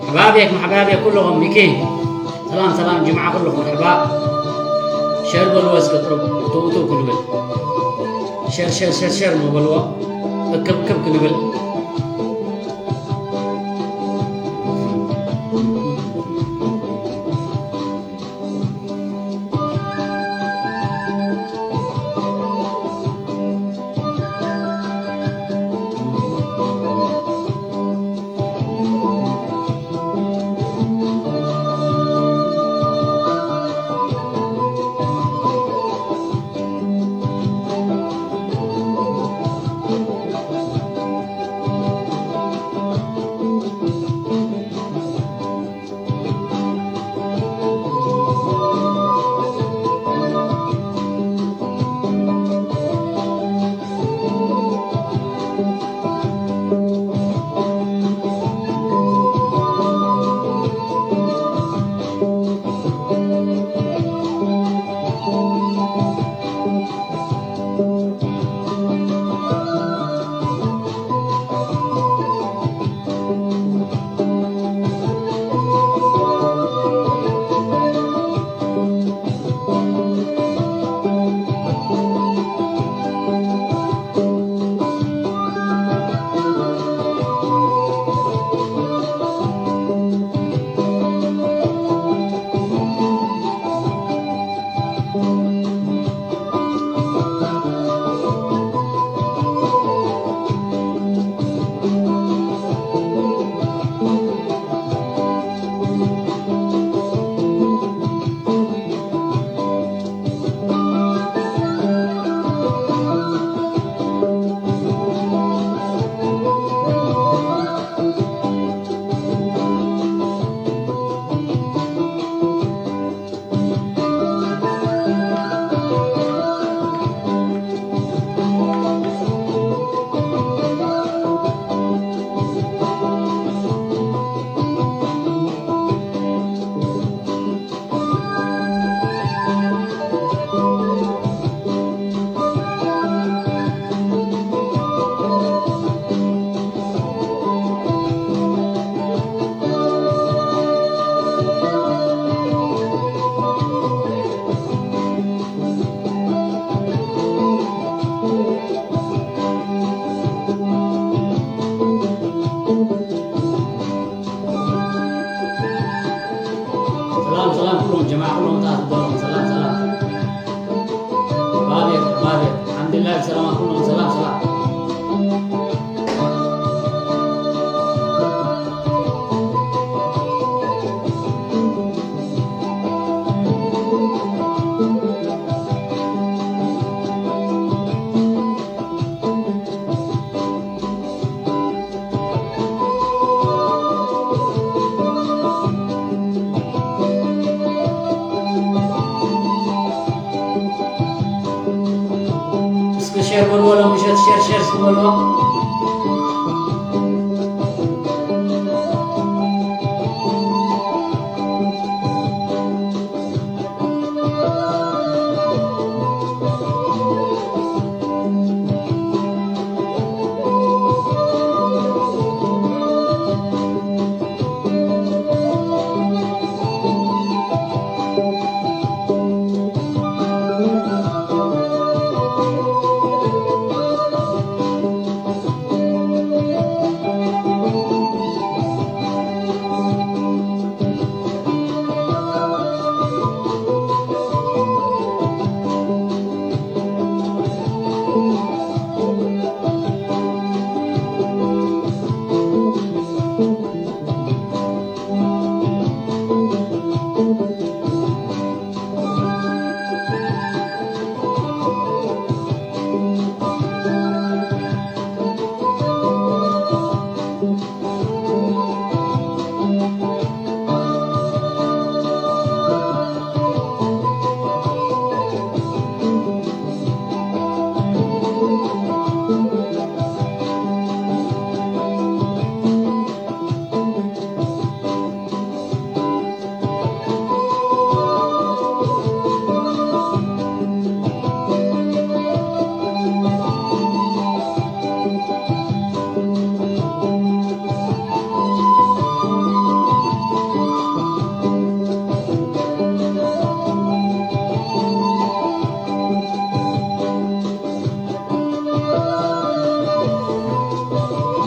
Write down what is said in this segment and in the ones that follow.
ኣሕባብየኩም ኣሕባብየ ኩለኹም ሚኪ ሰላም ሰላም ጅምዓ ኩለኹም መርሐባ። ሸር በልዎ እስከ ጥሩብ እትው እትው ክንብል ሸር ሸር ሸር ሸር ምበልዎ እክብ እክብ ክንብል። ሸር ሸር ስበልዋ።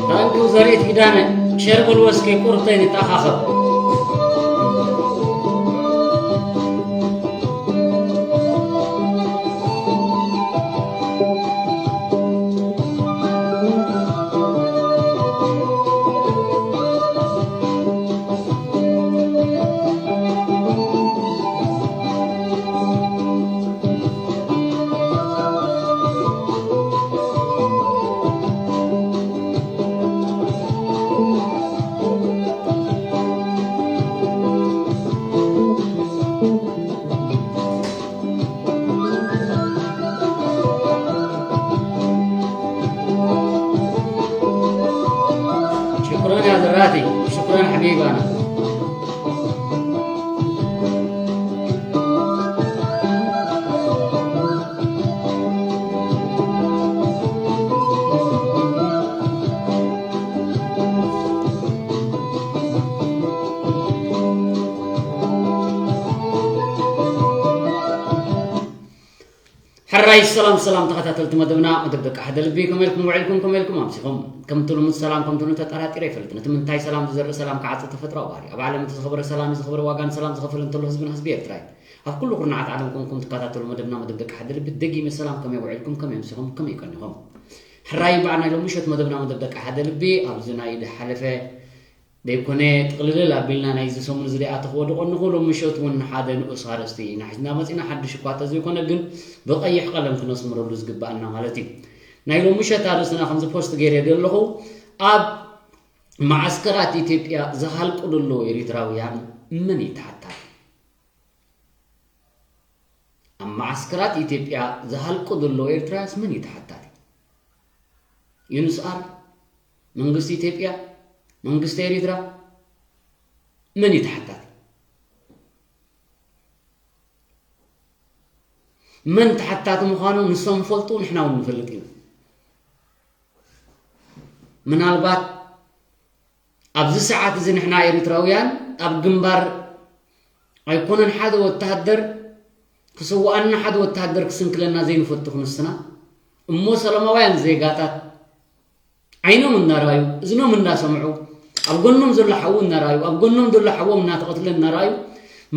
ታንኪው ዘርኢት ኪዳነ፣ ሸር በልዎ እስኪ፣ ቁርብተይ ንተኣኻኸብ። ሽኩራን ያ ዘራቲ፣ ሽኩራን ሓቢባና። ሕራይ ሰላም ሰላም ተኸታተልቲ መደብና፣ መደብ ደቂ ሓደ ልቢ፣ ከመይ ኢልኩም ውዒልኩም፣ ከመይ ኢልኩም ኣምሲኹም? ከምቲ ልሙድ ሰላም ከምቲ ልሙድ ተጠራጢረ ይፈልጥ። ነቲ ምንታይ ሰላም ዝዘርእ ሰላም ክዓጽድ ተፈጥሮኣዊ ባህሪ። ኣብ ዓለም እቲ ዝኸበረ ሰላም እዩ፣ ዝኸበረ ዋጋ ንሰላም ዝኸፍል እንተሎ ህዝብን ህዝቢ ኤርትራ እዩ። ኣብ ኩሉ ኩርናዓት ዓለም ኮንኩም ትከታተሉ መደብና መደብ ደቂ ሓደ ልቢ፣ ደጊመ ሰላም፣ ከመይ ውዒልኩም፣ ከመይ ኣምሲኹም፣ ከመይ ቀኒኹም? ሕራይ በዓል ናይ ሎሚ ምሸት መደብና መደብ ደቂ ሓደ ልቢ ኣብዚ ናይ ዝሓለፈ ደይኮነ ጥቕልል ኣቢልና ናይዚ ሰሙን እዚ ደኣ ተኽወድቖ እንኹ። ሎም ምሸት እውን ሓደ ንኡስ ኣርእስቲ ኢና ሒዝና መጺና። ሓድሽ እኳ ተዘይኮነ ግን ብቐይሕ ቀለም ክነስምረሉ ዝግብኣና ማለት እዩ። ናይ ሎም ምሸት ኣርእስትና ከምዚ ፖስት ገይረ ዘለኹ፣ ኣብ መዓስከራት ኢትዮጵያ ዝሃልቁ ዘለዉ ኤሪትራውያን መን እዩ ተሓታቲ? ኣብ መዓስከራት ኢትዮጵያ ዝሃልቁ ዘለዉ ኤርትራውያንስ መን እዩ ተሓታቲ? ዩንስኣር? መንግስቲ ኢትዮጵያ? መንግስቲ ኤሪትራ? መን እዩ ተሓታቲ? መን ተሓታቲ ምዃኑ ንሶም ይፈልጡ፣ ንሕና እውን ንፈልጥ ኢና። ምናልባት ኣብዚ ሰዓት እዚ ንሕና ኤሪትራውያን ኣብ ግንባር ኣይኮነን ሓደ ወተሃደር ክስውኣና፣ ሓደ ወተሃደር ክስንክለና ዘይንፈቱ ክንስና እሞ፣ ሰላማውያን ዜጋታት ዓይኖም እናረኣዩ፣ እዝኖም እናሰምዑ፣ ኣብ ጎኖም ዘሎ ሓዉ እናረኣዩ፣ ኣብ ጎኖም ዘሎ ሓዎም እናተቐትለ እናረኣዩ፣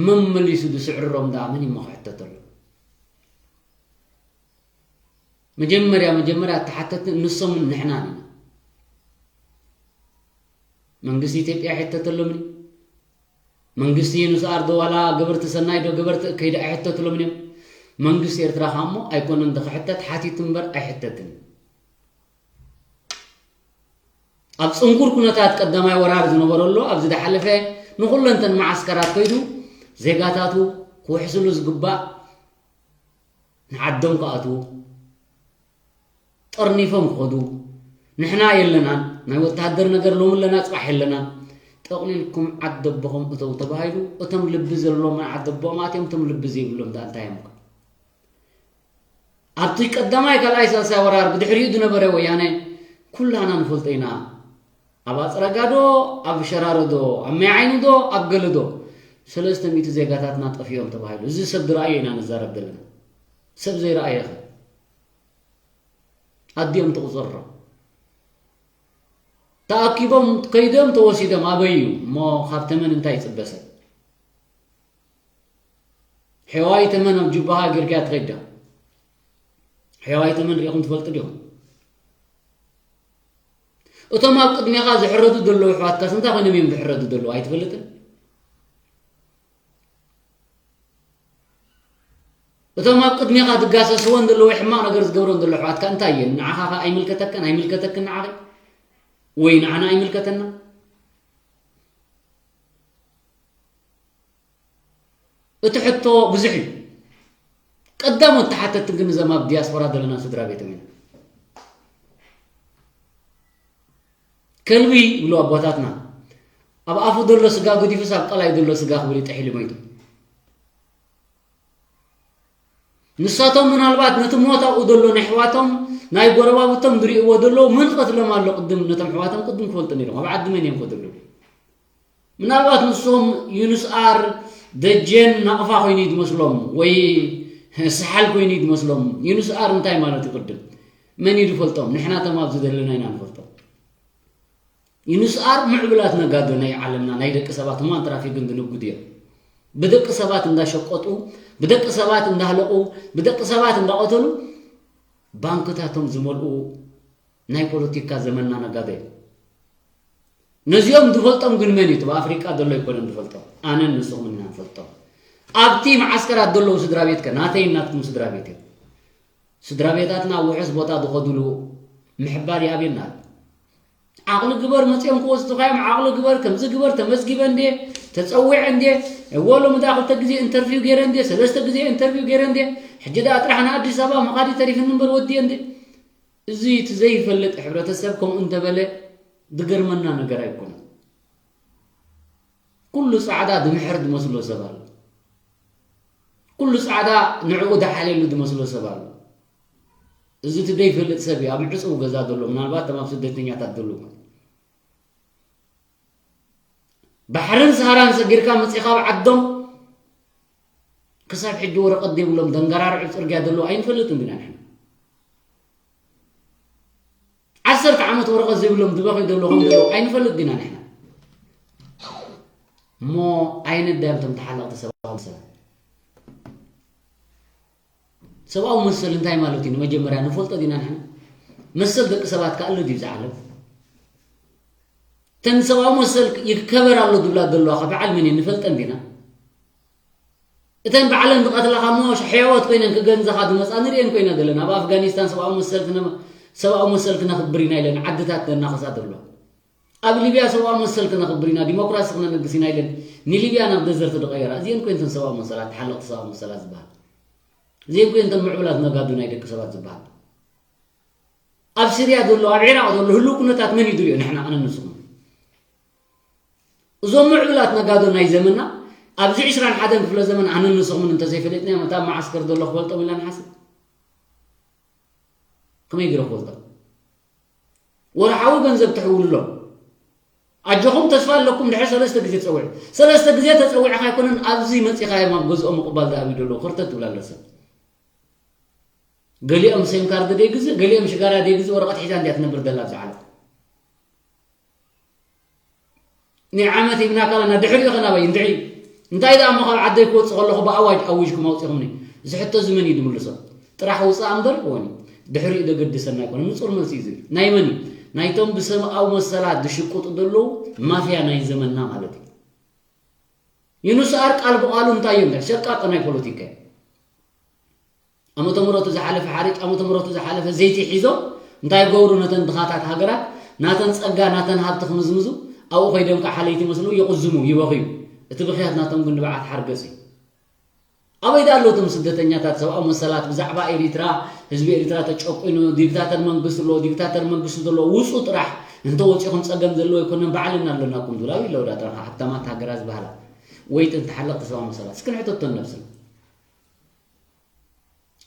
መመሊሱ ዝስዕርሮም ደኣ መን እሞ ክሕተተሉ? መጀመርያ፣ መጀመርያ ተሓተቲ ንሶምን ንሕናን ኢና። መንግስቲ ኢትዮጵያ ኣይሕተተሎምን እዩ። መንግስቲ ዩንስኣር ዶ ዋላ ገበርቲ ሰናይ ዶ ገበርቲ እከይ ዶ ኣይሕተትሎምን እዮም። መንግስቲ ኤርትራ ከኣ እሞ ኣይኮነን ዶ ክሕተት፣ ሓቲቱ እምበር ኣይሕተትን እዩ። ኣብ ጽንኩር ኩነታት ቀዳማይ ወራር ዝነበረሉ ኣብዚ ዝሓለፈ ንኹለንተን መዓስከራት ከይዱ ዜጋታቱ ክውሕስሉ ዝግባእ ንዓዶም ክኣትዉ ጠርኒፎም ክኸዱ፣ ንሕና የለናን፣ ናይ ወተሃደር ነገር ሎሚ ኣለና፣ ጽባሕ የለናን፣ ጠቕሊልኩም ዓዲ ኣቦኹም እተው ተባሂሉ፣ እቶም ልቢ ዘለዎም ናይ ዓዲ ኣቦኦም ኣትዮም፣ እቶም ልቢ ዘይብሎም ደኣ እንታይ እዮም? ኣብቲ ቀዳማይ፣ ካልኣይ፣ ሳልሳይ ወራር ብድሕሪኡ ዝነበረ ወያነ ኩላና ንፈልጦ ኢና። ኣብ ኣጽረጋ ዶ፣ ኣብ ሸራሮ ዶ፣ ኣብ ማይ ዓይኒ ዶ፣ ኣብ ገለ ዶ፣ ሰለስተ ሚእቲ ዜጋታትና ጠፊኦም ተባሂሉ። እዚ ሰብ ዝረኣዮ ኢና ንዛረብ ዘለና። ሰብ ዘይረኣየኸ? ኣዲኦም ትቑጽሮ። ተኣኪቦም ከይዶም ተወሲዶም ኣበዩ እሞ ካብ ተመን እንታይ ይጽበ ሰብ? ሕዋይ ተመን ኣብ ጅባኻ ጌርካያ ትኸይድ ዲኻ? ሕዋይ ተመን ሪኢኹም ትፈልጡ ዲኹም? እቶም ኣብ ቅድሜኻ ዝሕረዱ ዘለዉ ኣሕዋትካስ እንታይ ኮይኖም እዮም ዝሕረዱ ዘለዉ? ኣይትፈልጥን? እቶም ኣብ ቅድሜኻ ዝጋሰስዎን ዘለዉ ወይ ሕማቕ ነገር ዝገብሮን ዘሎ ኣሕዋትካ እንታይ እየን? ንዓኻ ኸ ኣይምልከተካን? ኣይምልከተክን ንዓኺ? ወይ ንዓና ኣይምልከተና? እቲ ሕቶ ብዙሕ እዩ። ቀዳሞት ተሓተትቲ ግን እዞም ኣብ ዲያስፖራ ዘለና ስድራ ቤቶም ኢና። ከልቢ ይብሉ ኣቦታትና፣ ኣብ ኣፉ ዘሎ ስጋ ገዲፉስ ኣብ ቀላይ ዘሎ ስጋ ክብል እዩ ጥሒሉ ሞይቱ። ንሳቶም ምናልባት ነቲ ሞት ኣብኡ ዘሎ ናይ ኣሕዋቶም፣ ናይ ጎረባብቶም ዝርእይዎ ዘለዉ መን ቀትሎም ኣሎ ቅድም፣ ነቶም ኣሕዋቶም ቅድም ክፈልጡ ነይሮም። ኣብ ዓዲ መን እዮም ከደለዉ? ምናልባት ንሶም ዩንስኣር ደጀን ናቕፋ ኮይኑ እዩ ዝመስሎም፣ ወይ ሰሓል ኮይኑ እዩ ዝመስሎም። ዩንስኣር እንታይ ማለት እዩ ቅድም? መን እዩ ዝፈልጦም? ንሕና እቶም ኣብዚ ዘለና ኢና ንፈልጦም። ዩንስኣር ምዕቡላት ነጋዶ ናይ ዓለምና፣ ናይ ደቂ ሰባት ሁማን ትራፊክን ዝንግዱ እዮም። ብደቂ ሰባት እንዳሸቀጡ፣ ብደቂ ሰባት እንዳህለቑ፣ ብደቂ ሰባት እንዳቐተሉ ባንክታቶም ዝመልኡ ናይ ፖለቲካ ዘመንና ነጋዶ እዮም። ነዚኦም ዝፈልጦም ግን መን እዩ? እቲ ኣብ ኣፍሪቃ ዘሎ ኣይኮነን ዝፈልጦም። ኣነን ንስኹምን ኢና ንፈልጦም። ኣብቲ መዓስከራት ዘለዉ ስድራ ቤት ከ ናተይን ናትኩም ስድራ ቤት እዮም። ስድራ ቤታትና ኣብ ውሑስ ቦታ ዝኸድሉ ምሕባር ይኣብየና ኣሎ። ዓቕሊ ግበር፣ መጺኦም ክወስዱኻ እዮም፣ ዓቕሊ ግበር፣ ከምዚ ግበር፣ ተመዝጊበ እንድየ፣ ተጸዊዐ እንድየ፣ እወ ሎሚ ደኣ ክልተ ግዜ ኢንተርቪው ገይረ እንድየ፣ ሰለስተ ግዜ ኢንተርቪው ገይረ እንድየ፣ ሕጂ ደኣ ጥራሕ ንኣዲስ ኣበባ ምኻድ ተሪፍኒ እምበር ወድየ እንድየ። እዚ እቲ ዘይፈልጥ ሕብረተሰብ ከምኡ እንተበለ ዝገርመና ነገር ኣይኮነን። ኩሉ ጻዕዳ ዝምሕር ዝመስሎ ሰብ ኣሎ። ኩሉ ጻዕዳ ንዕኡ ዝሓልየሉ ዝመስሎ ሰብ ኣሎ። እዚ እቲ ዘይፈልጥ ሰብ እዩ፣ ኣብ ዕጹው ገዛ ዘሎ፣ ምናልባት እቶም ኣብ ስደተኛታት ዘለዉ ማለት እዩ። ባሕርን ሰሃራን ሰጊርካ መጺኻ ኣብ ዓዶም ክሳብ ሕጂ ወረቐት ዘይብሎም ደንገራርዑ ጽርግያ ዘለዉ ኣይንፈልጥን ዲና ንሕና? ዓሰርተ ዓመት ወረቐት ዘይብሎም ዝበኽዩ ዘለዉ ከም ዘለዉ ኣይንፈልጥ ዲና ንሕና? እሞ ኣይንዳዮም እቶም ተሓለቕቲ ሰብኣዊ መሰላት። ሰብኣዊ መሰል እንታይ ማለት እዩ? ንመጀመርያ ንፈልጦ ዲና ንሕና? መሰል ደቂ ሰባት ከ ኣሎ ድዩ እዚ ዓለም? እተን ሰብኣዊ መሰል ይከበር ኣሎ ዝብላ ዘለዋ ከ በዓል መን እየን? ንፈልጠን ዲና? እተን ባዕለን ዝቐትላኻ እሞ ሕያዎት ኮይነን ክገንዛኻ ዝመጻ ንርእየን ኮይና ዘለና። ኣብ ኣፍጋኒስታን ሰብኣዊ መሰል ክነ-፣ ሰብኣዊ መሰል ክነኽብር ኢና ኢለን ዓድታት ዘናኸሳ ዘለዋ። ኣብ ሊብያ ሰብኣዊ መሰል ክነኽብር ኢና፣ ዲሞክራሲ ክነነግስ ኢና ኢለን ንሊብያ ናብ ደዘርት ዝቐየራ። እዚአን ኮይነን እተን ሰብኣዊ መሰላት፣ ተሓለቕቲ ሰብኣዊ መሰላት ዝበሃል። እዚአን ኮይነን እተን ምዕቡላት ነጋዶ ናይ ደቂ ሰባት ዝበሃል። ኣብ ሲርያ ዘሎ፣ ኣብ ዒራቕ ዘሎ ህሉው ኩነታት መን እዩ ዝርእዮ? ንሕና ኣነ ንስኹም። እዞም ምዕቡላት ነጋዶ ናይ ዘመንና ኣብዚ ዕስራን ሓደን ክፍለ ዘመን ኣነ ንስኹምን እንተዘይፈለጥናዮም፣ እታ ኣብ መዓስከር ዘሎ ክፈልጦም ኢልና ንሓስብ? ከመይ ገይረ ክፈልጦም? ወርሓዊ ገንዘብ ተሕውልሎም። ኣጆኹም ተስፋ ኣለኩም ድሕሪ ሰለስተ ግዜ ትጸውዑ። ሰለስተ ግዜ ተጸዊዕካ ኣይኮነን ኣብዚ መጺኻዮም ኣብ ገዝኦም ምቕባል ዝኣብዩ ዘለዉ ከርተት ትብል ኣሎ ሰብ። ገሊኦም ሴም ካርድ ደይግዝእ፣ ገሊኦም ሽጋራ ደይግዝእ ወረቐት ሒዛ እንድያ ትነብር ዘላ ኣብዚ ዓለም። ናይ ዓመት ሂብናካ ኣለና፣ ድሕሪኡ ኸ ናበይ? እንድዒ። እንታይ ደኣ እሞ ካብ ዓደይ ክወጽእ ከለኹ ብኣዋጅ ኣዊጅኩም ኣውጺኹምኒ? እዚ ሕቶ እዚ መን እዩ ዝምልሶ? ጥራሕ ውጻእ እምበር፣ ወኒ፣ ድሕሪኡ ዘገድሰና ኣይኮነን። ንጹር መልሲ እዩ ዝብል። ናይ መን እዩ? ናይቶም ብሰብኣዊ መሰላት ዝሽቅጡ ዘለዉ ማፍያ ናይ ዘመንና ማለት እዩ። ዩኑስ ኣር ቃል ብቓሉ እንታይ እዮም? ሸቃጦ ናይ ፖለቲካ እዮም። ዓመተ ምሕረቱ ዝሓለፈ ሓሪጭ፣ ዓመተ ምሕረቱ ዝሓለፈ ዘይቲ ሒዞም እንታይ ይገብሩ? ነተን ድኻታት ሃገራት ናተን ጸጋ፣ ናተን ሃብቲ ክምዝምዙ ኣብኡ ከይዶም ከዓ ሓለይቲ መስሉ ይቕዝሙ፣ ይበኽዩ። እቲ ብኽያት ናቶም ግን ንብዓት ሓርገጽ እዩ። ኣበይ ደኣ ኣለዉ እቶም ስደተኛታት፣ ሰብኣዊ መሰላት ብዛዕባ ኤሪትራ፣ ህዝቢ ኤርትራ ተጨቁኑ፣ ዲክታተር መንግስቲ ኣሎ፣ ዲክታተር መንግስቲ ዘሎ ውፁ ጥራሕ። እንተ ወፂኹም ፀገም ዘለዎ ኣይኮነን፣ ባዕልና ኣለናኩም ዝብል። ኣበይ ኣለዉ ዳ እቶም ሃብታማት ሃገራት ዝበሃላ? ወይጢ እንተሓለቕቲ ሰብኣዊ መሰላት እስኪ ንሕተቶ ነብስና።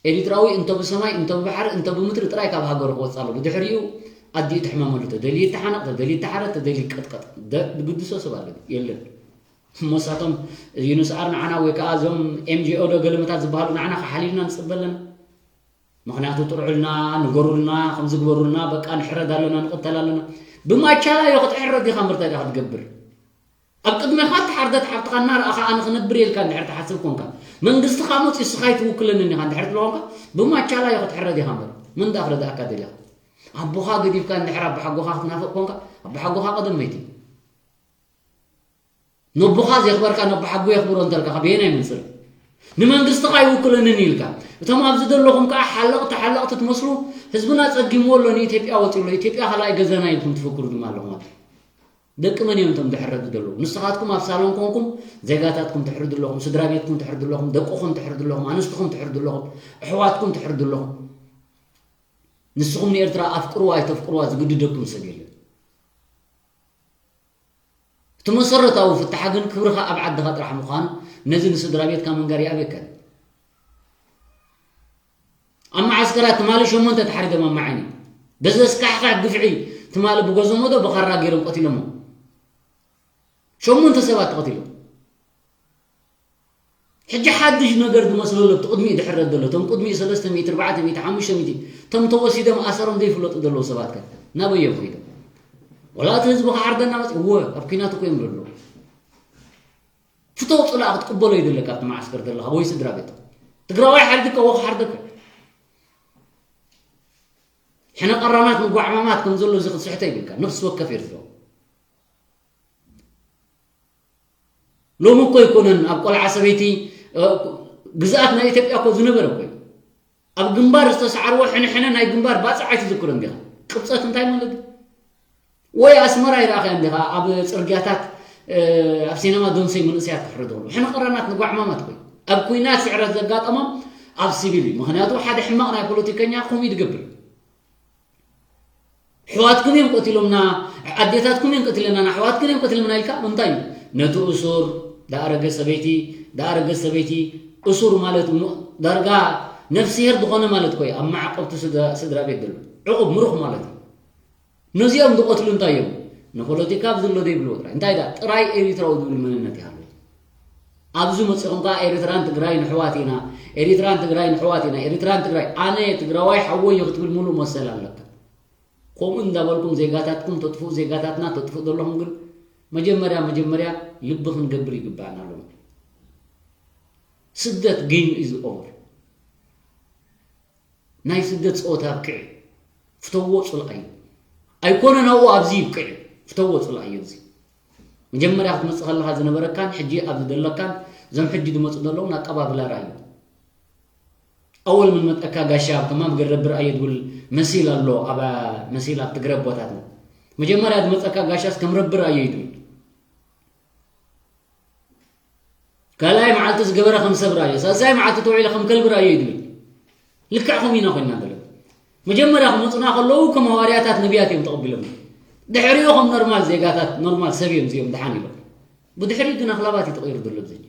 ኤሪትራዊ እንተ ብሰማይ እንተ ብባሕሪ እንተ ብምድሪ ጥራይ ካብ ሃገሩ ክወፅእ ኣሎ። ብድሕሪኡ ኣዲኡ ትሕመመሉ። ተደልዩ ይተሓነቕ፣ ተደልዩ ይተሓረድ፣ ተደልዩ ይቀጥቀጥ። ደ- ዝግድሶ ሰብ ኣሎ የለን። እሞ ንሳቶም ዩንስኣር ንዓና ወይ ከዓ እዞም ኤምጂኦ ዶ ገለመታት ዝበሃሉ ንዓና ክሓልዩልና ንፅበ ኣለና። ምኽንያቱ ጥርዑልና፣ ንገሩልና፣ ከምዚ ግበሩልና፣ በቃ ንሕረድ ኣለና፣ ንቕተል ኣለና። ብማቻላዮ ክትሕረድ ኢኻ እምበር እንታይ ዲኻ ክትገብር? ኣብ ቅድሜኻ እተሓርደት ሓብትኻ እናረኣኻ ኣነ ክነብር እየ ኢልካ እንድሕር ትሓስብ ኮንካ፣ መንግስቲ ከኣ መፂኡ ንስኻ ኣይትውክለንን ኢኻ እንድሕር ትብሎ ኮንካ፣ ብማቻላዮ ክትሕረድ ኢኻ እምበር፣ መን ደኣ ክረድኣካ ደሊኻ? ኣቦኻ ገዲፍካ እንድሕር ኣቦሓጎኻ ክትናፍቕ ኮንካ፣ ኣቦሓጎኻ ቀደም መይቱ እዩ። ነቦኻ ዘኽበርካ ነቦሓጎ የኽብሮ እንተልካ በየናይ መንፅር? ንመንግስቲ ከኣ ኣይውክለንን ኢልካ፣ እቶም ኣብዚ ዘለኹም ከኣ ሓለቕቲ ሓለቕቲ ትመስሉ፣ ህዝብና ፀጊምዎ ኣሎ፣ ንኢትዮጵያ ወፂኡ ኣሎ፣ ኢትዮጵያ ካልኣይ ገዛና ኢልኩም ትፍክሩ ድማ ኣለኹም። ደቂ መን እዮም እቶም ዝሕረዱ ዘለዉ? ንስኻትኩም ኣብ ሳሎን ኮንኩም ዜጋታትኩም ትሕርዱ ኣለኹም፣ ስድራ ቤትኩም ትሕርዱ ኣለኹም፣ ደቅኹም ትሕርዱ ኣለኹም፣ ኣንስትኹም ትሕርዱ ኣለኹም፣ ኣሕዋትኩም ትሕርዱ ኣለኹም። ንስኹም ንኤርትራ ኣፍቅርዋ ኣይተፍቅርዋ ዝግድደኩም ሰብ የለን። እቲ መሰረታዊ ፍታሕ ግን ክብርኻ ኣብ ዓድኻ ጥራሕ ምዃኑ ነዚ ንስድራ ቤትካ ምንጋር ይኣብየካ። ኣብ መዓስከራት ትማሊ ሸሞንተ ተሓሪዶም ኣብ መዓኒ። በዘስካሕካሕ ግፍዒ ትማሊ ብጎዞሞ ዶ ብኻራ ገይሮም ቀቲሎሞ። ሸሞንተ ሰባት ተቐቲሎም። ሕጂ ሓድሽ ነገር ዝመስሎ ኣሎ፣ እቲ ቅድሚኡ ድሕረት ዘሎ፣ እቶም ቅድሚኡ ሰለስተ ሚእቲ፣ ኣርባዕተ ሚእቲ፣ ሓሙሽተ ሚእቲ፣ እቶም ተወሲዶም ኣሰሮም ዘይፍለጡ ዘለዉ ሰባት ከ ናበይ እዮም ከይዶም? ወላ እቲ ህዝቢ ክሓርደና መፅ-፣ እወ፣ ኣብ ኲናት እኮ እዮም ዘለዉ። ፍተው ፅላእ ክትቅበሎ እዩ ዘለካ፣ ኣብቲ መዓስከር ዘለኻ ወይ ስድራ ቤት። ትግራዋይ ሓሪድካ፣ እወ፣ ክሓርደካ። ሕነ ቀራናት ንጓዕማማት ከም ዘሎ እዚ ክትስሕቶ ይብልካ፣ ነፍሲ ወከፍ ኤርትራዊ። ሎሚ እኮ ኣይኮነን ኣብ ቆልዓ ሰበይቲ፣ እ፣ ግዝኣት ናይ ኢትዮጵያ እኮ ዝነበረ እኮ እዩ። ኣብ ግንባር ዝተሰዓርዎ ሕንሕነ ናይ ግንባር ባፅዕ ኣይትዝክሮን ዲኻ? ቅብፀት እንታይ ማለት እዩ? ወይ ኣስመራ ይረኣኻዮ እንዲኻ ኣብ ፅርግያታት፣ እ፣ ኣብ ሲነማ ዶንሰይ መንእሰያት ክሕረዱ ከለዉ። ሕነ ቀራናት ንጓዕማማት እኮ እዩ። ኣብ ኲናት ስዕረት ዘጋጠሞም ኣብ ሲቪል እዩ። ምኽንያቱ ሓደ ሕማቕ ናይ ፖለቲከኛ ከምኡ እዩ ዝገብር። ኣሕዋትኩም እዮም ቀቲሎምና፣ ኣዴታትኩም እዮም ቀቲለና፣ ኣሕዋትኩም እዮም ቀቲሎምና ኢልካ እንታይ እዩ? ነቲ እሱር፣ ዝኣረገ ሰበይቲ፣ ዝኣረገ ሰበይቲ፣ እሱር ማለት ሙ-፣ ዳርጋ ነፍስሄር ዝኾነ ማለት እኮ እዩ፣ ኣብ መዓቆብቲ ስድራ፣ ስድራ ቤት ዘሎ። ዕቑብ፣ ምሩኽ ማለት እዩ። ነዚኦም ዝቐትሉ እንታይ እዮም? ንፖለቲካ ኣብዚ ኣሎ ዘይብልዎ ጥራይ። እንታይ ደኣ? ጥራይ ኤሪትራዊ ዝብል መንነት ይሃልዎ። ኣብዚ መጺኹም ከኣ ኤሪትራን ትግራይን ኣሕዋት ኢና፣ ኤሪትራን ትግራይን ኣሕዋት ኢና፣ ኤሪትራን ትግራይ። ኣነ ትግራዋይ ሓወይ እየ ክትብል ሙሉእ መሰል ኣለካ። ከምኡ እንዳበልኩም ዜጋታትኩም ተጥፍኡ፣ ዜጋታትና ተጥፍኡ ዘለኹም ግን መጀመርያ፣ መጀመርያ ልቢ ክንገብር ይግባኣና ኣሎ። ስደት game is over። ናይ ስደት ጸወታ ኣብቅዕ። ፍተዎ ጽልኣዮ። ኣይኮነን ኣብኡ ኣብዚ ይብቅዕ። ፍተዎ ጽልኣዮ እዚ። መጀመርያ ክትመጽእ ከለኻ ዝነበረካን ሕጂ ኣብዚ ዘለካን እዞም ሕጂ ዝመጹ ዘለውን ኣቀባብላ ርኣዮ። ኣወል ምን መጠካ ጋሻ ከማም ገረብር ኣየ ዝብል መሲል ኣሎ፣ ኣብ መሲል ኣብ ትግረ ኣቦታትና። መጀመርያ ዝመጸካ ጋሻስ ከም ረብር ኣየ እዩ ዝብል። ካልኣይ መዓልቲ ዝገበረ ከም ሰብ ርኣዮ፣ ሳልሳይ መዓልቲ ተውዒለ ከም ከልቢ ርኣዮ እዩ ዝብል። ልክዕ ከምኡ ኢና ኮይንና ዘለና። መጀመርያ ክመጹና ከለዉ ከም ሃዋርያታት ነቢያት እዮም ተቐቢሎምና። ድሕሪኡ ከም ኖርማል ዜጋታት፣ ኖርማል ሰብ እዮም እዚኦም ደሓን ኢሎም። ብድሕሪኡ ግን ኣኽላባት እዩ ተቐይሩ ዘሎ ብዘይ።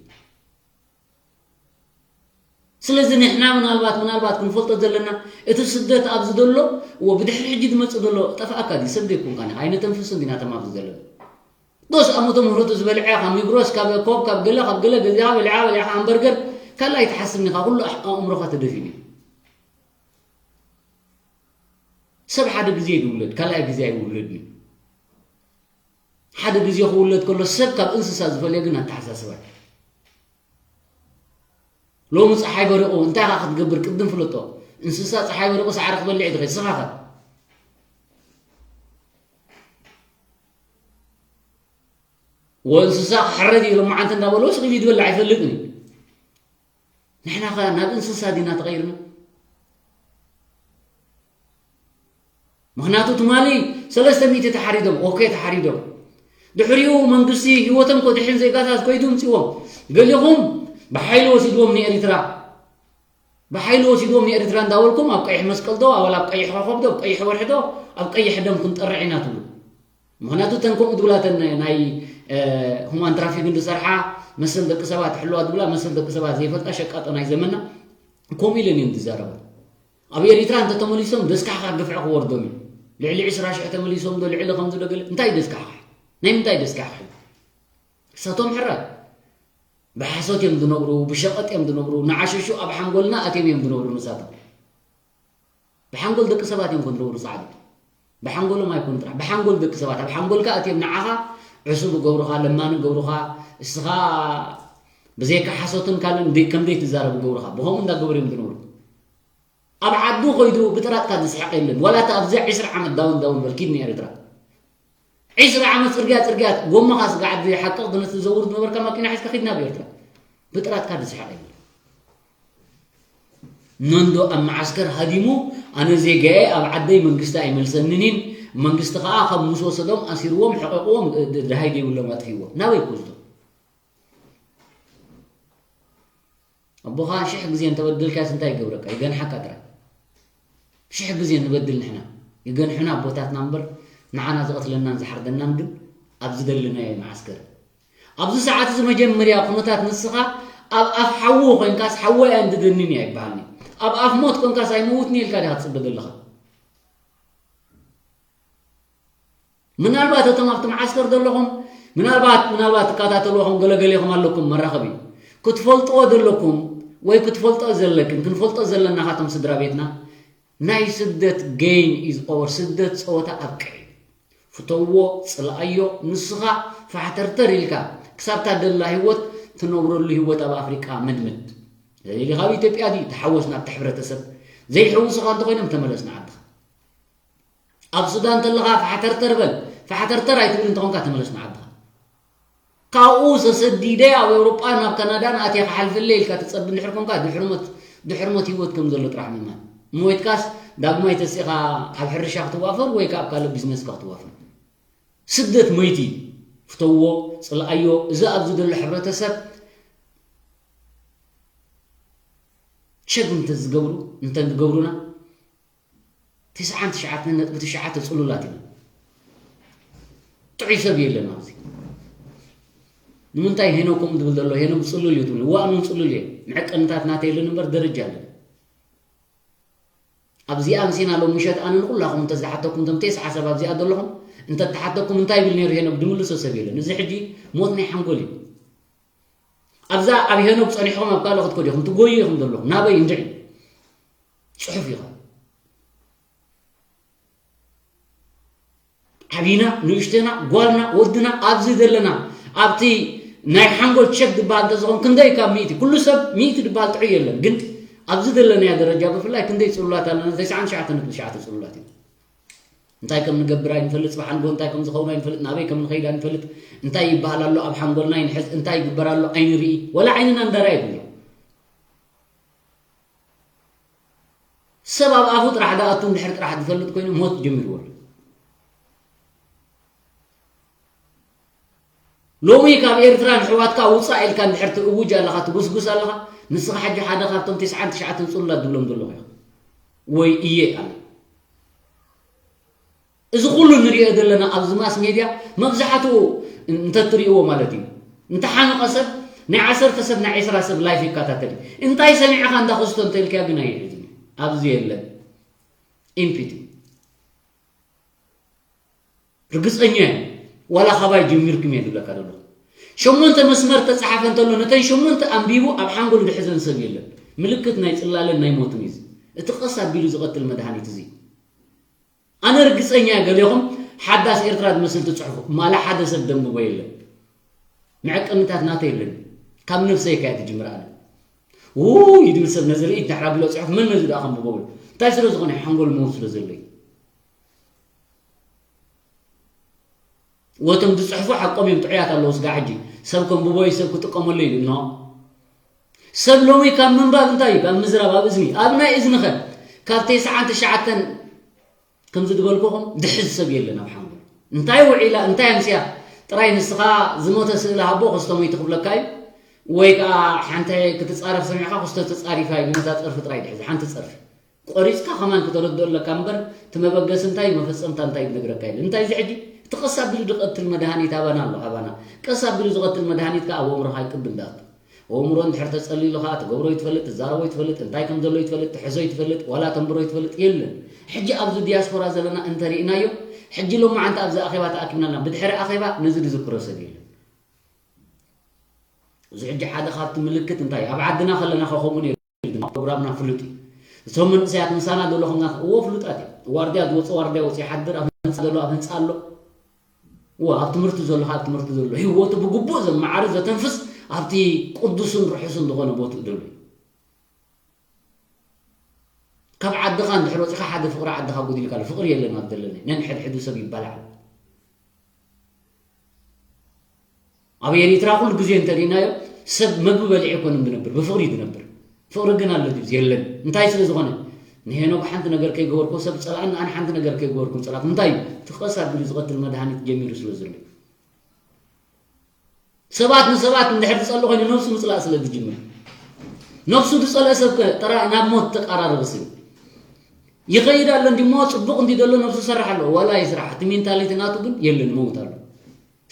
ስለዚ ንሕና ምናልባት፣ ምናልባት ክንፈልጦ ዘለና እቲ ስደት ኣብዚ ዘሎ፣ እዎ ብድሕሪ ሕጂ ዝመጽእ ዘሎ ጠፍኣካ ድዩ? ሰብ ዘይኮንካ ዲኻ? ኣይነተንፍስን ዲና እቶም ኣብዚ ዘለና? ዶስ ኣመተ ምህረቱ ዝበልዐ ካብ ሚግሮስ፣ ካብ ኮብ፣ ካብ ገለ፣ ካብ ገለ ገዚኻ በሊዕኻ፣ በሊዕኻ ሃምበርገር ካልእ ኣይትሓስብን ኢኻ። ኩሉ ኣሕ-፣ ኣእምሮኻ ተደፊኑ እዩ። ሰብ ሓደ ግዜ እዩ ዝውለድ፣ ካልኣይ ግዜ ኣይውለድን እዩ። ሓደ ግዜ ክውለድ ከሎ ሰብ ካብ እንስሳ ዝፈልዮ ግን ኣተሓሳስባ እዩ። ሎሚ ጸሓይ በሪቑ እንታይ ኢኻ ክትገብር ቅድም ፍለጦ። እንስሳ ጸሓይ በሪቑ ሳዕሪ ክበልዕ እዩ ዝኸይድ፣ ስኻ ኸ? ወእንስሳ ክሕረድ እዩ ሎማዓንቲ እንዳበሉ ስቕ ኢሉ ዝበልዕ ኣይፈልጥን እዩ። ንሕና ኸ ናብ እንስሳ ዲና ተቐይርና? ምኽንያቱ ትማሊ ሰለስተ ሚእቲ ተሓሪዶም፣ ኦኬ፣ ተሓሪዶም። ድሕሪኡ መንግስቲ ህይወቶም ከድሕን ዜጋታት ከይዱ ምጽዎም። ገሊኹም ብሓይሊ ወሲድዎም ንኤሪትራ። ብሓይሊ ወሲድዎም ንኤርትራ እንዳበልኩም ኣብ ቀይሕ መስቀል ዶ ኣብ ኣብ ቀይሕ ኮኸብ ዶ ኣብ ቀይሕ ወርሒ ዶ ኣብ ቀይሕ ደም ክንጠርዕ ኢና ትብሉ። ምኽንያቱ እተን ከምኡ ዝብላ እተን ናይ ሁማን ትራፊክ ዝሰርሓ መሰል ደቂ ሰባት ሕልዋ ዝብላ መሰል ደቂ ሰባት ዘይፈልጣ ሸቃጦ ናይ ዘመና ከምኡ ኢለን እየን ዝዛረባ። ኣብ ኤሪትራ እንተተመሊሶም ደስካሕካ ግፍዒ ክወርዶም እዩ። ልዕሊ ዕስራ ሽሕ ተመሊሶም ዶ ልዕሊ ከምዚ ዶ ገለ እንታይ ደስካሕካ? ናይ ምንታይ ደስካሕካ? እሳቶም ሕራይ ብሓሶት እዮም ዝነብሩ፣ ብሸቐጥ እዮም ዝነብሩ። ንዓሸሹ ኣብ ሓንጎልና ኣትዮም እዮም ዝነብሩ ንሳቶም። ብሓንጎል ደቂ ሰባት እዮም ዝነብሩ ጻዕዱ። ብሓንጎሎም ኣይኮኑ ጥራሕ፣ ብሓንጎል ደቂ ሰባት። ኣብ ሓንጎልካ ኣትዮም ንዓኻ ዕሱብ ገብሩኻ፣ ለማኒ ገብሩኻ፣ እስኻ ብዘይካ ሓሶትን ካልእን ደይ-፣ ከም ዘይትዛረቡ ገብሩኻ። ብኸምኡ እንዳገበሩ እዮም ዝነብሩ። ኣብ ዓዱ ኮይዱ ብጥራጥካ ዝስሕቕ የለን። ዋላ እቲ ኣብዚ ዕስራ ዓመት ዳውን ዳውን በል ኪድ ንኤርትራ። ዕስራ ዓመት ጽርግያ ጽርግያ ጎማኻ ስጋ ዓዲ ሓቅቕ ድነት ትዘውር ዝነበርካ ማኪና ሒዝካ ኪድ ናብ ኤርትራ። ብጥራጥካ ዝስሕቕ የለን። ነንዶ ኣብ መዓስከር ሃዲሙ ኣነ ዜጋየ ኣብ ዓደይ መንግስቲ ኣይመልሰንን ኢን መንግስቲ ከኣ ካብ ምስ ወሰዶም ኣሲርዎም ሕቐቕዎም ድ-፣ ድሃይ ዘይብሎም ኣጥፊእዎም። ናበይ ክወስዶ? ኣቦኻ ሽሕ ግዜ እንተበደልካስ እንታይ ይገብረካ? ይገንሓካ ጥራይ። ሽሕ ግዜ ንበድል ንሕና። ይገንሑና ኣቦታትና እምበር ንዓና ዝቐትለናን ዝሓርደናን ግን ኣብ ዝደለናዮ መዓስከር። ኣብዚ ሰዓት እዚ መጀመርያ ኩነታት ንስኻ ኣብ ኣፍ ሓዊ ኮይንካስ ሓዊ ኣያ እንድደንን እያ ይበሃልኒ። ኣብ ኣፍ ሞት ኮንካስ ኣይመውትኒ ኢልካ ዲኻ ትጽበ ዘለኻ? ምናልባት እቶም ኣብቲ መዓስከር ዘለኹም ምናልባት ምናልባት ትከታተልዎም ገለገሌኹም ኣለኩም መራኸቢ ክትፈልጥዎ ዘለኩም ወይ ክትፈልጦ ዘለክን ክንፈልጦ ዘለና ካቶም ስድራ ቤትና ናይ ስደት game is over። ስደት ጸወታ ኣብቅዒ። ፍተዎ፣ ጽልኣዮ። ንስኻ ፋሕተርተር ኢልካ ክሳብታ ደላ ህይወት ትነብረሉ ህይወት ኣብ ኣፍሪቃ መድመድ። ደሊኻ ኣብ ኢትዮጵያ ድዩ ተሓወስ ናብቲ ሕብረተሰብ። ዘይሕውሱኻ እንተኾይኖም ተመለስ ንዓድኻ። ኣብ ሱዳን እንተለኻ ፋሕተርተር በል። ፋሕተርተር ኣይትብል እንተኾንካ ተመለስ ንዓድኻ። ካብኡ ተሰዲደ ኣብ ኤውሮጳ ናብ ካናዳ ንኣትየ ክሓልፈለይ ኢልካ ትጸብ እንድሕር ኮንካ ድሕሪ ሞት፣ ድሕሪ ሞት ህይወት ከም ዘሎ ጥራሕ ምማን። ሞይትካስ ዳግማይ ተሲኻ ኣብ ሕርሻ ክትዋፈር ወይ ከኣ ኣብ ካልእ ቢዝነስካ ክትዋፈር። ስደት ሞይቲ እዩ። ፍተዎ፣ ጽልኣዮ። እዚ ኣብዚ ዘሎ ሕብረተሰብ ቸግ እንተዝገብሩ፣ እንተዝገብሩና፣ ትስዓን ትሽዓተን ነጥቢ ትሽዓተ ጽሉላት ኢና። ጥዑይ ሰብ የለን ኣብዚ። ንምንታይ ሄኖክ ከምኡ ዝብል ዘሎ? ሄኖክ ጽሉል እዩ ትብሉ። ዋእ፣ ምን ጽሉል እየ። መዐቀንታት ናተይ የለን እምበር ደረጃ ኣለኒ። ኣብዚኣ ኣምሲና ሎም ምሸት ኣነ ንኹላኹም እንተ ዝሓተኩም፣ እቶም ተስዓ ሰብ ኣብዚኣ ዘለኹም፣ እንተ ተሓተኩም እንታይ ይብል ነይሩ ሄኖክ? ድምልሶ ሰብ የለን። እዚ ሕጂ ሞት ናይ ሓንጎል እዩ። ኣብዛ ኣብ ሄኖክ ጸኒሕኩም ኣብ ካልእ ክትከዱ ኢኹም፣ ትጎዩ ኢኹም ዘለኹም። ናበይ? እንድዒ። ጽሑፍ ኢኻ። ዓቢና፣ ንእሽተና፣ ጓልና፣ ወድና፣ ኣብዚ ዘለና፣ ኣብቲ ናይ ሓንጎል ቸክ ዝበሃል እንተዝኾን ክንደይ ካብ ሚእቲ? ኩሉ ሰብ ሚእቲ ዝበሃል ጥዑይ የለን። ግን ኣብዚ ዘለናዮ ደረጃ ብፍላይ ክንደይ ጽሉላት ኣለና? ተስዓን ትሽዓተን ነጥቢ ትሽዓተ ጽሉላት ኢና። እንታይ ከም ንገብር ኣይንፈልጥ፣ ጽባሕ ንግሆ እንታይ ከም ዝኸውን ኣይንፈልጥ፣ ናበይ ከም ንኸይድ ኣይንፈልጥ፣ እንታይ ይበሃል ኣሎ ኣብ ሓንጎልና ይንሕዝ፣ እንታይ ይግበር ኣሎ ኣይንርኢ፣ ወላ ዓይንና እንዳረኣየ ይብሎ። ሰብ ኣብ ኣፉ ጥራሕ ዝኣቱ እንድሕር ጥራሕ ዝፈልጥ ኮይኑ ሞት ጀሚርዎ ኣሎ። ሎሚ ካብ ኤርትራ ንሕዋትካ ውጻእ ኢልካ እንድሕር ትእውጅ ኣለኻ፣ ትጉስጉስ ኣለኻ፣ ንስኻ ሕጂ ሓደ ካብቶም ተስዓን ትሽዓተን ጽሉላት ዝብሎም ዘለኹ ኢኻ። ወይ እየ ኣነ። እዚ ኩሉ ንሪኦ ዘለና ኣብዚ ማስ ሜድያ መብዛሕትኡ እንተትሪእዎ ማለት እዩ፣ እንተሓመቐ ሰብ ናይ ዓሰርተ ሰብ ናይ ዕስራ ሰብ ላይፍ ይከታተል እዩ። እንታይ ሰሚዕኻ እንዳ ክስቶ እንተልክያ ግን ኣይሕዝን እዩ። ኣብዚ የለን። ኢምፒቲ። ርግጸኛ እየ። ዋላ ካባይ ጀሚርኩም እየ ዝብለካ ዘለኹ። ሸሞንተ መስመር ተጻሓፈ እንተሎ ነተን ሸሞንተ ኣንቢቡ ኣብ ሓንጎሉ ዝሕዘን ሰብ የለን። ምልክት ናይ ጽላለን ናይ ሞትን እዩ እዚ። እቲ ቀስ ኣቢሉ ዝቐትል መድሃኒት እዚ። ኣነ ርግጸኛ እየ ገሌኹም ሓዳስ ኤርትራ ዝመስል ትጽሕፉ። ማላ ሓደ ሰብ ደንብቦ የለን። መዐቀንታት ናተይ የለን። ካብ ነብሰይ እካ እየ ዝጅምር ኣነ። ውይ ይድብል ሰብ ነዚ ርእይት ድሕር ኣቢሎ ጽሑፍ መን ነዚ ደኣ ከንብቦ ብል። እንታይ ስለ ዝኾነ ሓንጎል ምዉት ስለ ዘሎ እዩ። ወቶም ዝጽሕፉ ሓቆም እዮም ጥዑያት ኣለዉ ስጋ ሕጂ ሰብ ከንብቦ እዩ ሰብ ክጥቀመሉ ኢሉ እኖ። ሰብ ሎሚ ካብ ምንባብ እንታይ እዩ? ካብ ምዝራብ ኣብ እዝኒ። ኣብ ናይ እዝኒ ኸ ካብ ተስዓን ትሽዓተን ከምዚ ዝበልኩኹም ድሕዝ ሰብ የለን ኣብ ሓንጎል። እንታይ ውዒላ እንታይ ኣምስያ ጥራይ ንስኻ ዝሞተ ስእሊ ሃቦ ከስቶም ይትኽብለካ እዩ። ወይ ከዓ ሓንቲ ክትፃረፍ ሰሚዕካ ክስቶ ተፃሪፋ እዩ ነታ ፀርፊ ጥራይ ድሕዚ ሓንቲ ፀርፊ ቆሪፅካ ከማን ክተረድኦ ኣለካ እምበር እቲ መበገሲ እንታይ መፈፀምታ እንታይ ዝነግረካ የለ እንታይ እዚ ሕጂ እቲ ቀስ ኣቢሉ ዝቐትል መድሃኒት ኣባና ኣሎ ኣባና ቀስ ኣቢሉ ዝቐትል መድሃኒት ከዓ ኣብ ኣእምሮኻ ይቅብል ዳኣቱ ኣእምሮ እንድሕር ተፀሊሉ ከዓ ትገብሮ ይትፈልጥ ትዛረቦ ይትፈልጥ እንታይ ከም ዘሎ ይትፈልጥ ትሕዞ ይትፈልጥ ዋላ ተንብሮ ይትፈልጥ የለን ሕጂ ኣብዚ ዲያስፖራ ዘለና እንተሪእናዮ ሕጂ ሎማዓንቲ ኣብዚ ኣኼባ ተኣኪብና ኣለና ብድሕሪ ኣኼባ ነዚ ዝዝክሮ ሰብ የለን እዚ ሕጂ ሓደ ካብቲ ምልክት እንታይ ኣብ ዓድና ከለና ከ ከምኡ ነይሩ ድማ ፕሮግራምና ፍሉጥ እዩ እቶም መንእሰያት ምሳና ዘለኹም ናት እዎ ፍሉጣት እዩ ዋርድያ ዝወፀ ዋርድያ ወፂ ይሓድር ኣብ ህንፃ ዘሎ ኣብ ህንፃ ኣሎ እዎ ኣብ ትምህርቲ ዘሎ ኣብ ትምህርቲ ዘሎ ህይወቱ ብግቡእ ዘመዓሪ ዘተንፍስ ኣብቲ ቅዱስን ርሑስን ዝኾነ ቦትኡ ዘሎ እዩ ካብ ዓድኻ እንድሕር ወፂኻ ሓደ ፍቕሪ ዓድኻ ጉዲልካ ኣሎ ፍቕሪ የለን ኣብ ዘለና ነንሕድሕዱ ሰብ ይባላዕ ኣብ ኤሪትራ ኩሉ ግዜ እንተሪእናዮ ሰብ መግቢ በሊዑ ኣይኮነን ዝነብር ብፍቕሪ እዩ ዝነብር ፍቕሪ ግን ኣሎ ድዩ የለን እንታይ ስለ ዝኾነ ንሄኖክ ሓንቲ ነገር ከይገበርኮ ሰብ ፀላእን ኣነ ሓንቲ ነገር ከይገበርኩም ፀላእኩም እንታይ እዩ ትቐስ ኣቢሉ ዝቐትል መድሃኒት ጀሚሩ ስለ ዘሎ ሰባት ንሰባት እንድሕር ዝፀልእ ኮይኑ ነብሱ ምፅላእ ስለ ዝጅምር ነብሱ ዝፀልአ ሰብ ከ ጥራ ናብ ሞት ተቃራረበ ስብ ይኸይድ ኣሎ እንዲሞ ፅቡቕ እንዲ ዘሎ ነብሱ ይሰርሕ ኣሎ ዋላ ይስራሕ እቲ ሜንታሊቲ ናቱ ግን የለን ይመውት ኣሎ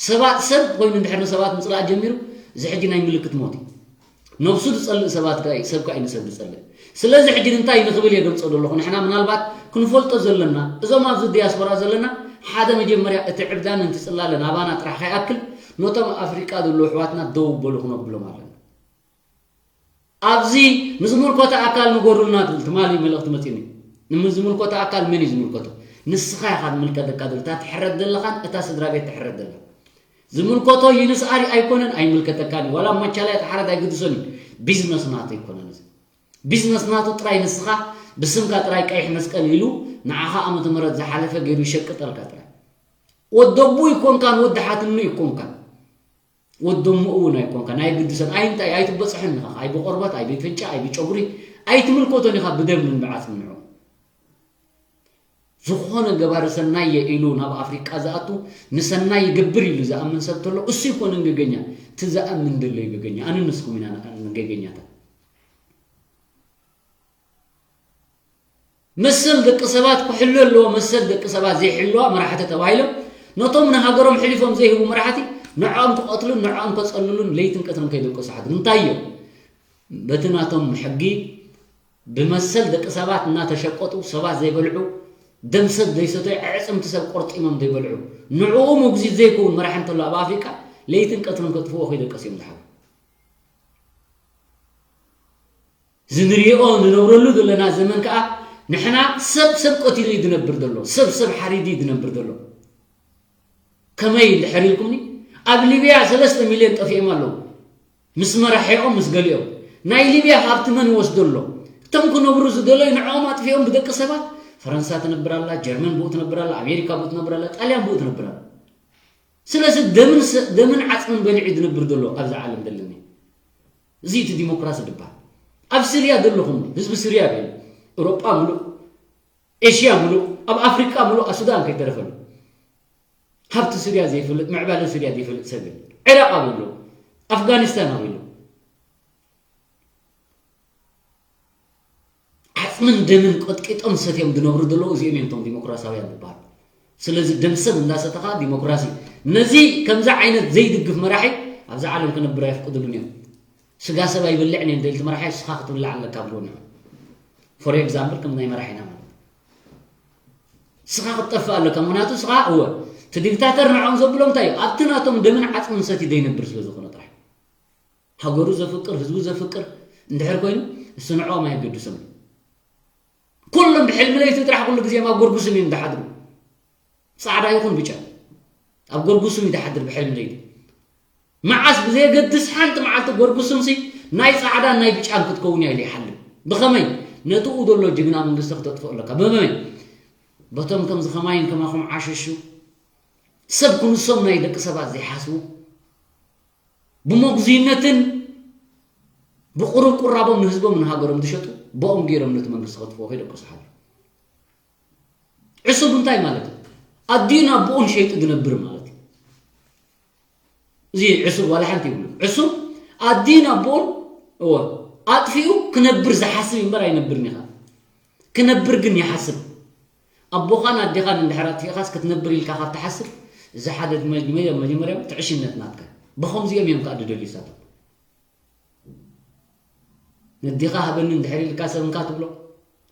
ሰባት ሰብ ኮይኑ እንድሕር ንሰባት ምፅላእ ጀሚሩ እዚ ሕጂ ናይ ምልክት ሞት እዩ ነብሱ ዝፀልእ ሰባት ከ እዩ ሰብ ከ እዩ ንሰብ ዝፀልእ ስለዚ ሕጂ እንታይ ንክብል እየ ገልፆ ዘለኹ ንሕና ምናልባት ክንፈልጦ ዘለና እዞም ኣብዚ ዲያስፖራ ዘለና ሓደ መጀመርያ እቲ ዕብዳን እንትፅላለ ናባና ጥራሕ ከይኣክል ነቶም ኣፍሪቃ ዘለዉ ኣሕዋትና ደው በሉ ክነብሎም ኣለና ኣብዚ ንዝምልከቶ ኣካል ንገሩልና ትብል ትማሊ መልእኽቲ መፂኒ ንዝምልከቶ ኣካል መን እዩ ዝምልከቶ ንስኻ ኢኻ ዝምልከተካ ዘሎ እታ ትሕረድ ዘለኻን እታ ስድራ ቤት ትሕረድ ዘላ ዝምልከቶ ዩንስኣር ኣይኮነን ኣይምልከተካን እዩ ዋላ ማቻላይ ተሓረድ ኣይግድሶን እዩ ቢዝነስ ናቱ ኣይኮነን እዚ ቢዝነስ ናቱ ጥራይ ንስኻ ብስምካ ጥራይ ቀይሕ መስቀል ኢሉ ንዓኻ ዓመተ ምህረት ዝሓለፈ ገይሩ ይሸቅጠልካ ጥራይ ወደቡ ይኮንካን ወዲ ሓትኑ ይኮንካን ወደሙ እውን ኣይኮንካ ናይ ግድሰን ኣይ እንታይ ኣይትበፅሕን ኢኻ ኣይ ብቆርበት ኣይ ብፍንጫ ኣይ ብጨጉሪ ኣይትምልከቶን ኢኻ ብደምን ብዓፅሚ ንዑ ዝኾነ ገባሪ ሰናየ ኢሉ ናብ ኣፍሪቃ ዝኣቱ ንሰናይ ይገብር ኢሉ ዝኣምን ሰብ ተሎ እሱ ይኮነ ገገኛ እቲ ዝኣምን ደሎ ይገገኛ ኣነ ንስኹም ኢና ንኣምን ገገኛታት መሰል ደቂ ሰባት ክሕሎ ኣለዎ መሰል ደቂ ሰባት ዘይሕልዋ መራሕቲ ተባሂሎም ነቶም ንሃገሮም ሕሊፎም ዘይህቡ መራሕቲ ንዕኦም ክቐትሉን ንዕኦም ከፀልሉን ለይትን ቀትርን ከይደቀሱ ሓድሩ እንታይ እዮም በቲ ናቶም ሕጊ ብመሰል ደቂ ሰባት እናተሸቀጡ ሰባት ዘይበልዑ ደም ሰብ ዘይሰተዩ ኣዕፅምቲ ሰብ ቆርጢሞም ዘይበልዑ ንዕኡ ሞግዚት ዘይከውን መራሒ እንተሎ ኣብ ኣፍሪቃ ለይትን ቀትርን ከጥፍዎ ከይደቀስ እዮም ዝሓሉ እዚ ንሪኦ ንነብረሉ ዘለና ዘመን ከዓ ንሕና ሰብ ሰብ ቀቲሉ እዩ ዝነብር ዘሎ ሰብ ሰብ ሓሪዱ እዩ ዝነብር ዘሎ ከመይ እንድሕር ኢልኩምኒ ኣብ ሊብያ ሰለስተ ሚልዮን ጠፊኦም ኣለዉ ምስ መራሒኦም ምስ ገሊኦም ናይ ሊብያ ሃብቲ መን ይወስዶ ኣሎ እቶም ክነብሩ ዝደለዩ ንዕኦም ኣጥፊኦም ብደቂ ሰባት ፈረንሳ ትነብር ኣላ ጀርመን ብኡ ትነብር ኣላ ኣሜሪካ ብኡ ትነብር ኣላ ጣልያን ብኡ ትነብር ኣላ ስለዚ ደምን ዓፅምን በሊዑ ዝነብር ዘሎ ኣብዚ ዓለም ዘለኒ እዚ እቲ ዲሞክራሲ ዝበሃል ኣብ ስርያ ዘለኹም ህዝቢ ስርያ በሉ ኤውሮጳ ምሉእ ኤሽያ ምሉእ ኣብ ኣፍሪቃ ምሉእ ኣብ ሱዳን ከይተረፈሉ ሃብቲ ስርያ ዘይፈልጥ ምዕባለ ስርያ ዘይፈልጥ ሰብ የለን። ዒራቕ ኣበሎ፣ ኣፍጋኒስታን ኣበሎ። ዓፅምን ደምን ቀጥቂጦም ሰትዮም ዝነብሩ ዘለዉ እዚኦም እዮም እቶም ዲሞክራሲያውያን ዝበሃሉ። ስለዚ ደም ሰብ እንዳሰተኻ ዲሞክራሲ ነዚ ከምዚ ዓይነት ዘይድግፍ መራሒ ኣብዛ ዓለም ክነብር ኣየፍቅድሉን እዮም። ስጋ ሰብ ኣይበልዕን እየ እንተኢልቲ መራሒ ስኻ ክትብላዕ ኣለካ ብሎ ንዑ for example ከም ናይ መራሒና ማለት ስኻ ክትጠፍእ ኣለካ ምክንያቱ ስኻ እወ እቲ ዲክታተር ንዖም ዘብሎም እንታይ እዩ ኣብቲ ናቶም ደምን ዓፅምን ሰትዩ ዘይነብር ስለ ዝኾነ ጥራሕ ሃገሩ ዘፍቅር ህዝቡ ዘፍቅር እንድሕር ኮይኑ እሱ ንዖም ኣየገድሶም ኩሎም ብሕልሚ ለይቲ ጥራሕ ኩሉ ግዜ ኣብ ጎርጉስም እዮም ዝሓድሩ ፃዕዳ ይኹን ብጫ ኣብ ጎርጉስም ይድሓድር ብሕልሚ ለይቲ መዓስ ብዘየገድስ ሓንቲ መዓልቲ ጎርጉስምሲ ናይ ፃዕዳን ናይ ብጫን ክትከውን እያ ኢሉ ይሓልም ብኸመይ ነትኡ ዘሎ ጅግና መንግስቲ ክተጥፍኦ ኣለካ ብመመይ በቶም ከምዚ ከማይን ከማኹም ዓሸሹ ሰብ ክንሶም ናይ ደቂ ሰባት ዘይሓስቡ ብመጉዝይነትን ብቁሩብ ቁራቦም ንህዝቦም ንሃገሮም ዝሸጡ ብኦም ገይሮም ነቲ መንግስቲ ከጥፍኦ ከይደቅሱ ሓሉ ዕሱብ እንታይ ማለት እዩ? ኣዲኡ ናብኡን ሸይጡ ዝነብር ማለት እዩ። እዚ ዕሱብ ዋላ ሓንቲ ይብሉ። ዕሱብ ኣዲን ኣቦን እወ ኣጥፊኡ ክነብር ዝሓስብ እምበር ኣይነብርን ኢኻ። ክነብር ግን ይሓስብ። ኣቦኻን ኣዴኻን እንድሕር ኣጥፊእኻስ ክትነብር ኢልካ ካብ ትሓስብ፣ እዚ ሓደ መጀመርያ መጀመርያ ትዕሽነት ናትካ። ብኸምዚኦም እዮም ከኣ ዝደልዩ ሳቶም። ነዲኻ ሃበኒ እንድሕር ኢልካ ሰብ እንካ ትብሎ፣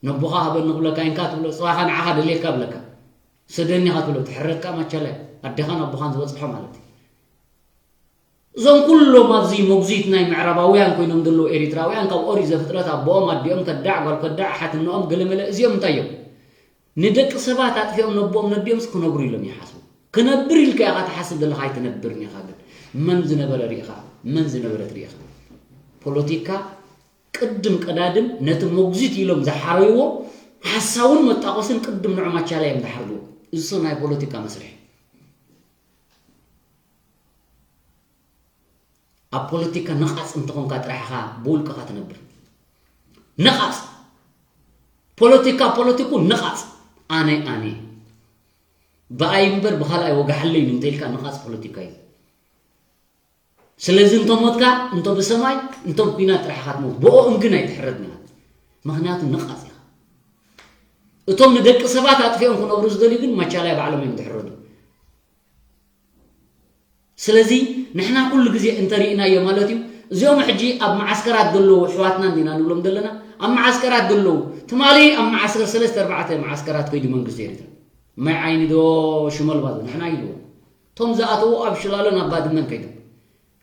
ነቦኻ ሃበኒ ክብለካ እንካ ትብሎ፣ ጽባኻ ንዓኻ ደልየካ ብለካ፣ ሰደኒ ኢኻ ትብሎ፣ ትሕረድካ ማቻላይ፣ ኣዴኻን ኣቦኻን ዝበጽሖ ማለት እዩ። እዞም ኩሎም ኣብዚ መጉዚት ናይ ምዕራባውያን ኮይኖም ዘለዉ ኤሪትራውያን፣ ካብ ኦሪት ዘፍጥረት ኣቦኦም ኣዲኦም ከዳዕ ጓል ከዳዕ ሓትነኦም ገለመለ፣ እዚኦም እንታይ እዮም? ንደቂ ሰባት ኣጥፊኦም ነቦኦም ነዲኦምስ ክነብሩ ኢሎም ይሓስቡ። ክነብር ኢልካ ኢኻ ትሓስብ ዘለኻ ኣይትነብርን ኢኻ። ግን መን ዝነበረ ርኢኻ፣ መን ዝነበረት ርኢኻ። ፖለቲካ ቅድም ቀዳድም ነቲ መጉዚት ኢሎም ዝሓረይዎ ሓሳውን መጣቆስን ቅድም ንዑ ማቻላ እዮም ዝሓርድዎ። እዚ ናይ ፖለቲካ መስርሕ። ኣብ ፖለቲካ ነቓጽ እንተኾንካ ጥራሕ ኢኻ ብውልቅኻ ትነብር። ነቓጽ። ፖለቲካ ፖለቲኩ ነቓጽ። ኣነ ኣነ። ብኣይ እምበር ብኻልኣይ ወጋሕለይ እንተ ኢልካ ነቓጽ ፖለቲካ እዩ። ስለዚ እንቶ ሞትካ፣ እንቶ ብሰማይ፣ እንቶ ብኲናት ጥራሕ ኢኻ ትሞት። ብኦኦም ግን ኣይትሕረድን ኢኻ። ምኽንያቱ ነቓጽ ኢኻ። እቶም ንደቂ ሰባት ኣጥፊኦም ክነብሩ ዝደልዩ ግን ማቻላይ ባዕሎም እዮም ዝሕረዱ። ስለዚ ንሕና ኩሉ ግዜ እንተሪእናዮ ማለት እዩ፣ እዚኦም ሕጂ ኣብ መዓስከራት ዘለዉ ኣሕዋትና እንዲና ንብሎም ዘለና፣ ኣብ መዓስከራት ዘለዉ፣ ትማሊ ኣብ መዓስከር ሰለስተ ኣርባዕተ መዓስከራት ከይዱ መንግስቲ ኤሪትራ። ማይ ዓይኒ ዶ ሽመልባ ዶ ንሕና ኢልዎ። እቶም ዝኣተዉ ኣብ ሽላሎን ኣብ ባድመን ከይዶም።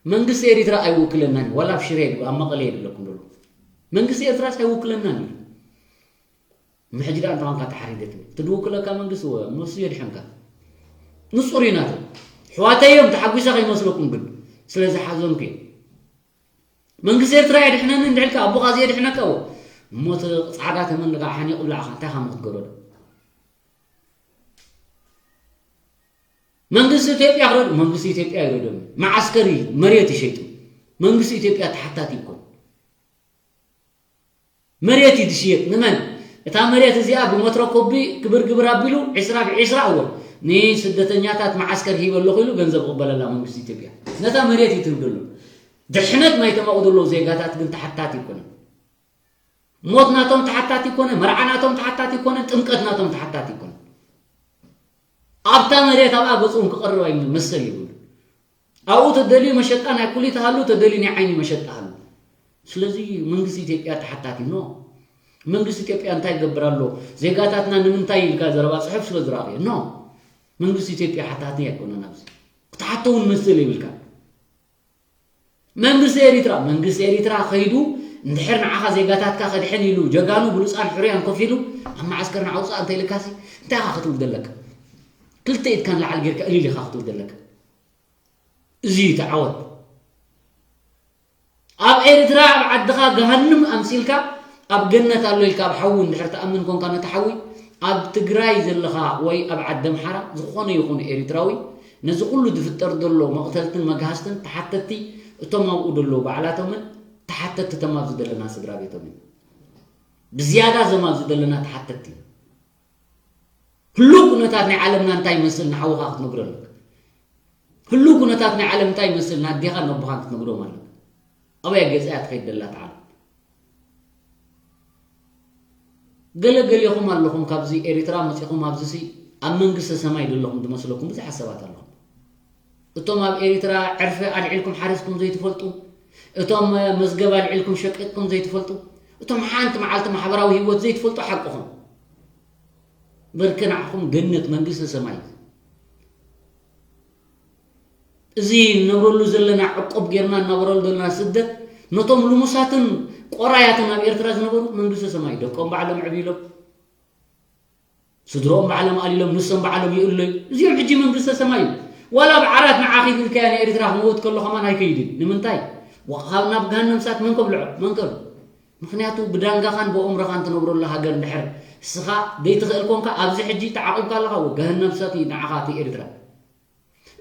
መንግስቲ ኤሪትራ ኣይውክለናን እዩ፣ ዋላ ኣብ ሽረ የድሉ፣ ኣብ መቐለ የድለኩም ደሎ። መንግስቲ ኤርትራስ ኣይውክለናን እዩ። እሞ ሕጂ ደኣ እንተ ኾንካ ተሓሪደትኒ። እቲ ዝውክለካ መንግስቲ እወ፣ እሞ እሱ የድሕንካ። ንጹር እዩ ናቱ። ኣሕዋተይ እዮም፣ ተሓጒሰ ከይመስለኩም ግን። ስለ ዝሓዘንኩ እየ። መንግስቲ ኤርትራ የድሕነኒ እንድሕልካ፣ ኣቦኻ ዘየድሕነካ እወ። እሞ እቲ ጻዕዳ ተመን ደኣ ሓኒቑ ብላዕኻ፣ እንታይ ኢኻ እሞ ክትገብሮ ዶ? መንግስቲ ኢትዮጵያ ክረድ-፣ መንግስቲ ኢትዮጵያ ይረዶም። መዓስከር እዩ፣ መሬት ይሸይጡ። መንግስቲ ኢትዮጵያ ተሓታቲ ይኮን። መሬት እዩ ዝሽየጥ። ንመን? እታ መሬት እዚኣ ብመትሮ ኮቢ ክብር ግብር ኣቢሉ ዒስራ ብዒስራ እወ ንስደተኛታት መዓስከር ሂበ ኣለኹ ኢሉ ገንዘብ ይቕበለላ መንግስቲ ኢትዮጵያ። ነታ መሬት እዩ ትህብ ዘሎ። ድሕነት ናይቶም ኣብኡ ዘለዉ ዜጋታት ግን ተሓታቲ ኣይኮነን። ሞት ናቶም ተሓታቲ ኣይኮነ፣ መርዓ ናቶም ተሓታቲ ኣይኮነ፣ ጥምቀት ናቶም ተሓታቲ ኣይኮነ። ኣብታ መሬት ኣብኣ ገጽ እውን ክቐርብ ኣይመሰል ይብሉ። ኣብኡ ተደልዩ መሸጣ ናይ ኩሊ ተሃሉ፣ ተደልዩ ናይ ዓይኒ መሸጣ ሃሉ። ስለዚ መንግስቲ ኢትዮጵያ ተሓታቲ ኖ። መንግስቲ ኢትዮጵያ እንታይ ይገብር ኣሎ? ዜጋታትና ንምንታይ ኢልካ ዘረባ ጽሑፍ ስለ ዝረኣኽዮ ኖ። መንግስቲ ኢትዮጵያ ሓታቲ ኣይኮነን ኣብዚ። ክትሓቶ እውን መስል የብልካ። መንግስቲ ኤሪትራ፣ መንግስቲ ኤሪትራ ከይዱ እንድሕር ንዓኻ ዜጋታትካ ከድሕን ኢሉ ጀጋኑ ብሉጻን ሕሩያን ኮፍ ኢሉ ኣብ መዓስከር ንዓውጻእ እንተ ኢልካሲ እንታይ ኢኻ ክትብል ዘለካ? ክልተ ኢድካ ንላዕሊ ጌርካ እልል ኢኻ ክትብል ዘለካ። እዚ እዩ እቲ ዓወት። ኣብ ኤርትራ ኣብ ዓድኻ ገሃንም ኣምሲልካ ኣብ ገነት ኣሎ ኢልካ ኣብ ሓዊ እንድሕር ትኣምን ኮንካ ነቲ ሓዊ ኣብ ትግራይ ዘለኻ ወይ ኣብ ዓዲ ኣምሓራ ዝኾነ ይኹን ኤርትራዊ ነዚ ኩሉ ዝፍጠር ዘሎ መቕተልትን መግሃስትን ተሓተትቲ እቶም ኣብኡ ዘለዉ ባዕላቶምን ተሓተትቲ እቶም ኣብዚ ዘለና ስድራ ቤቶምን ብዝያዳ እዞም ኣብዚ ዘለና ተሓተትቲ ህሉው ኩነታት ናይ ዓለምና እንታይ ይመስል ንሓውኻ ክትነግሮ ኣለካ። ህሉው ኩነታት ናይ ዓለም እንታይ ይመስል ንኣዴኻን ነቦኻን ክትነግሮም ኣለካ። ኣበይ ገጻ እያ ትኸይድ ዘላ እታ ዓለም? ገለ ገሌኹም ኣለኹም ካብዚ ኤሪትራ መጺኹም ኣብዚሲ ኣብ መንግስተ ሰማይ ዘለኹም ዝመስለኩም ብዙሓት ሰባት ኣለኹም። እቶም ኣብ ኤሪትራ ዕርፊ ኣልዒልኩም ሓሪስኩም ዘይትፈልጡ፣ እቶም መዝገብ ኣልዒልኩም ሸቂጥኩም ዘይትፈልጡ፣ እቶም ሓንቲ መዓልቲ ማሕበራዊ ህይወት ዘይትፈልጡ ሓቅኹም። በርከ ንዓኹም ገነት መንግስተ ሰማይ። እዚ ንነብረሉ ዘለና ዕቁብ ጌርና እናበረሉ ዘለና ስደት ነቶም ልሙሳትን ቆራያትን ኣብ ኤርትራ ዝነበሩ መንግስተ ሰማይ ደቆም ባዕሎም ዕብይሎም ስድሮኦም ባዕሎም ኣሊሎም ንሶም ባዕሎም ይእለዩ። እዚኦም ሕጂ መንግስተ ሰማይ እዩ። ዋላ ኣብ ዓራት ንዓኺ ኢልካያ ንኤርትራ ክመውት ከሎ ከማን ኣይከይድን። ንምንታይ? ወ-፣ ካብ ናብ ገሃነም እሳት መን ከብልዖ? መን ከብልዖ? ምኽንያቱ ብዳንጋኻን ብኦምረኻን ትነብረሉ ሃገር እንድሕር እስኻ ዘይትኽእል ኮንካ ኣብዚ ሕጂ ተዓቒብካ ኣለኻ፣ ወ-፣ ገሃነም እሳት እዩ ንዓኻ እቲ ኤርትራ።